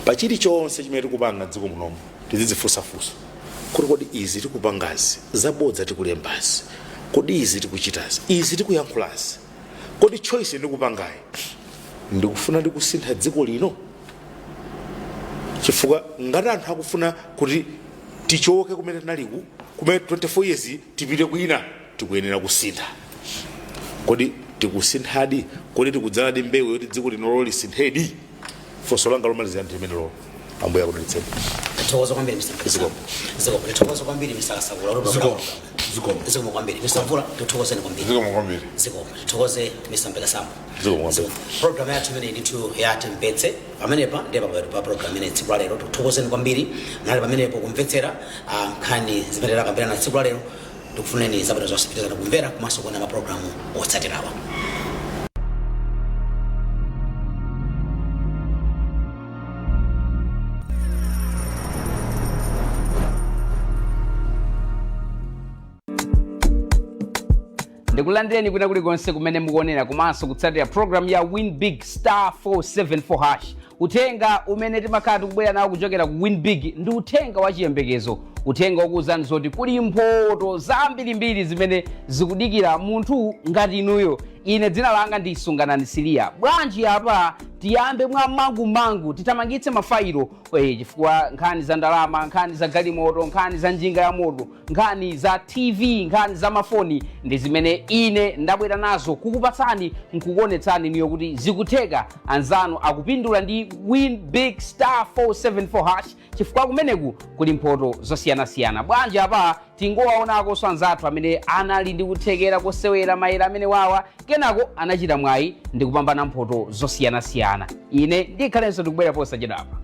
pa chilichonse chimene tikupanga dziko munomu, Tizidzifunsafunsa kuti kodi izi tikupangazi, zabodza tikulembazi, kodi izi tikuchitazi, izi tikuyankhulazi, kodi choice ndikupangayi ndikufuna ndikusintha dziko lino? Chifukwa ngati anthu akufuna kuti tichoke kumene tinaliku, kumene 24 years, tipite kwina, tikuyenera kusintha. Kodi tikusinthadi? Kodi tikudzaladi mbewu yoti dziko linolo lisinthedi? Funso langa lomalizira ndi limene lolo. Ambuye akudalitseni. Tithokoza kwambiri, Mr. Zikomo. Zikomo. Tithokoza kwambiri, Mr. Kasakula. Zikomo, zikomo. Zikomo kwambiri, Mr. Mvula. Tithokozeni kwambiri. Zikomo kwambiri. Zikomo. Tithokoze Mr. Mpekasambo. Zikomo kwambiri. Program yathu imene ndithu yatimvetse pamenepa ndiye papeto pa program imene tsiku la lero. Tikuthokozeni kwambiri nali pamenepo kumvetsera nkhani zimene takambirana tsiku la lero. Tikufuneni zabwino zonse. Pitizani kumvera komanso kuona mapulogalamu otsatirawa. Ndikulandireni kwina kulikonse kumene mukuonera komanso kutsatira program ya Win Big star 474 hash. Uthenga umene timakhala tikubwera nawo kuchokera ku Win Big ndi uthenga wa chiyembekezo, uthenga wokuwuzani zoti kuli mphoto zambirimbiri zimene zikudikira munthu ngati inuyo. Ine dzina langa ndi Sunganani Siliya. Bwanji apa tiyambe mwa mangumangu, titamangitse mafailo, chifukwa nkhani za ndalama, nkhani za galimoto, nkhani za njinga ya moto, nkhani za TV, nkhani za mafoni ndi zimene ine ndabwera nazo kukupatsani nkukuonetsani inuyo kuti zikutheka, anzanu akupindula ndi Win Big star 474 hash, chifukwa kumeneku kuli mphoto zosiyanasiyana. Bwanji apa tingowaonakonso anzathu amene anali ndi kuthekera kosewera mayera amene wawa, kenako anachita mwayi ndi kupambana mphoto zosiyanasiyana. Ine ndikhalenso ndikubwera posachedwapa.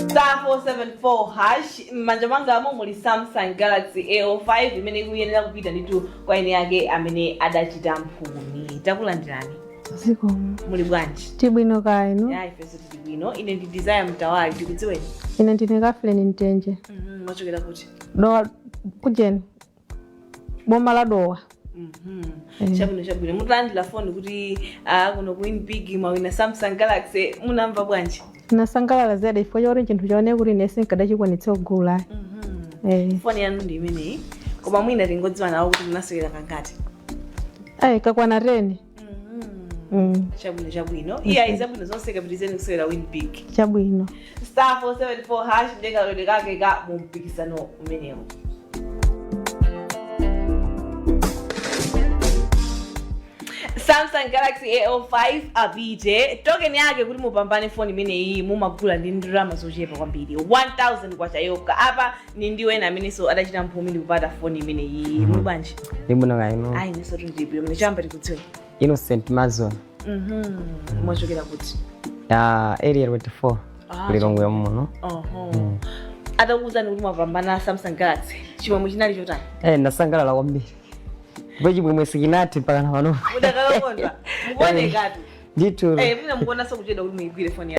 Star 474 hash. M'manja mwangamo muli Samsung Galaxy A05 imene ikuyenera kupita ndithu kwa eni yake amene adachita mphumi. Takulandirani. Zikomo. Muli bwanji? Tibwino, kaya inu? Ya, ifenso tili bwino. Ine ndi Desire Mtawali. Tikudziweni. Ine ndine Kafuleni Mtenje. Mwachokera kuti? Dowa kujeni, boma la Dowa. Chabwino, chabwino. Mutalandira foni kuti kuno ku Win Big mwawina Samsung Galaxy, munamva bwanji? Nasangalala zedi chifukwa chakuti chinthu chaone kuti ine sinkadachikwanitsa kugula. Foni yanu ndi imeneyi, koma mwina tingodziwa nawo kuti munasewera kangati? Ayi, kakwana 10. Chabwino, chabwino. Iya, zabwino zonse. Kapitizeni kusewera Win Big. Chabwino. Star 474 hash ndiye kake ka mu mpikisano umenewu. Samsung Galaxy A05 apite token yake. Kuti mupambane foni imeneyi mumagula ndi ndalama zochepa kwambiri, 1000 kwacha yokha. Apa ni ndi wena amenenso adachita mphumi ndi kupata foni imeneyi. Muli bwanji? Ndibwino, kaya inu? Ayi, inenso tindibwino. Mene chamba tikudziwe. Innocent Mazon. Mwachokera kuti? Ya Area 24. Lilongwe muno. Oho. Atakuwuzani kuti mwapambana Samsung Galaxy, chimwemwe chinali chotani? Ndasangalala kwambiri ndipo chimwemwe sikinathe mpaka na pano. Mudakalokondwa, mukuonekatu. Ndithu. Mwina mukuonanso kuchedwa kuti muyigwire foni.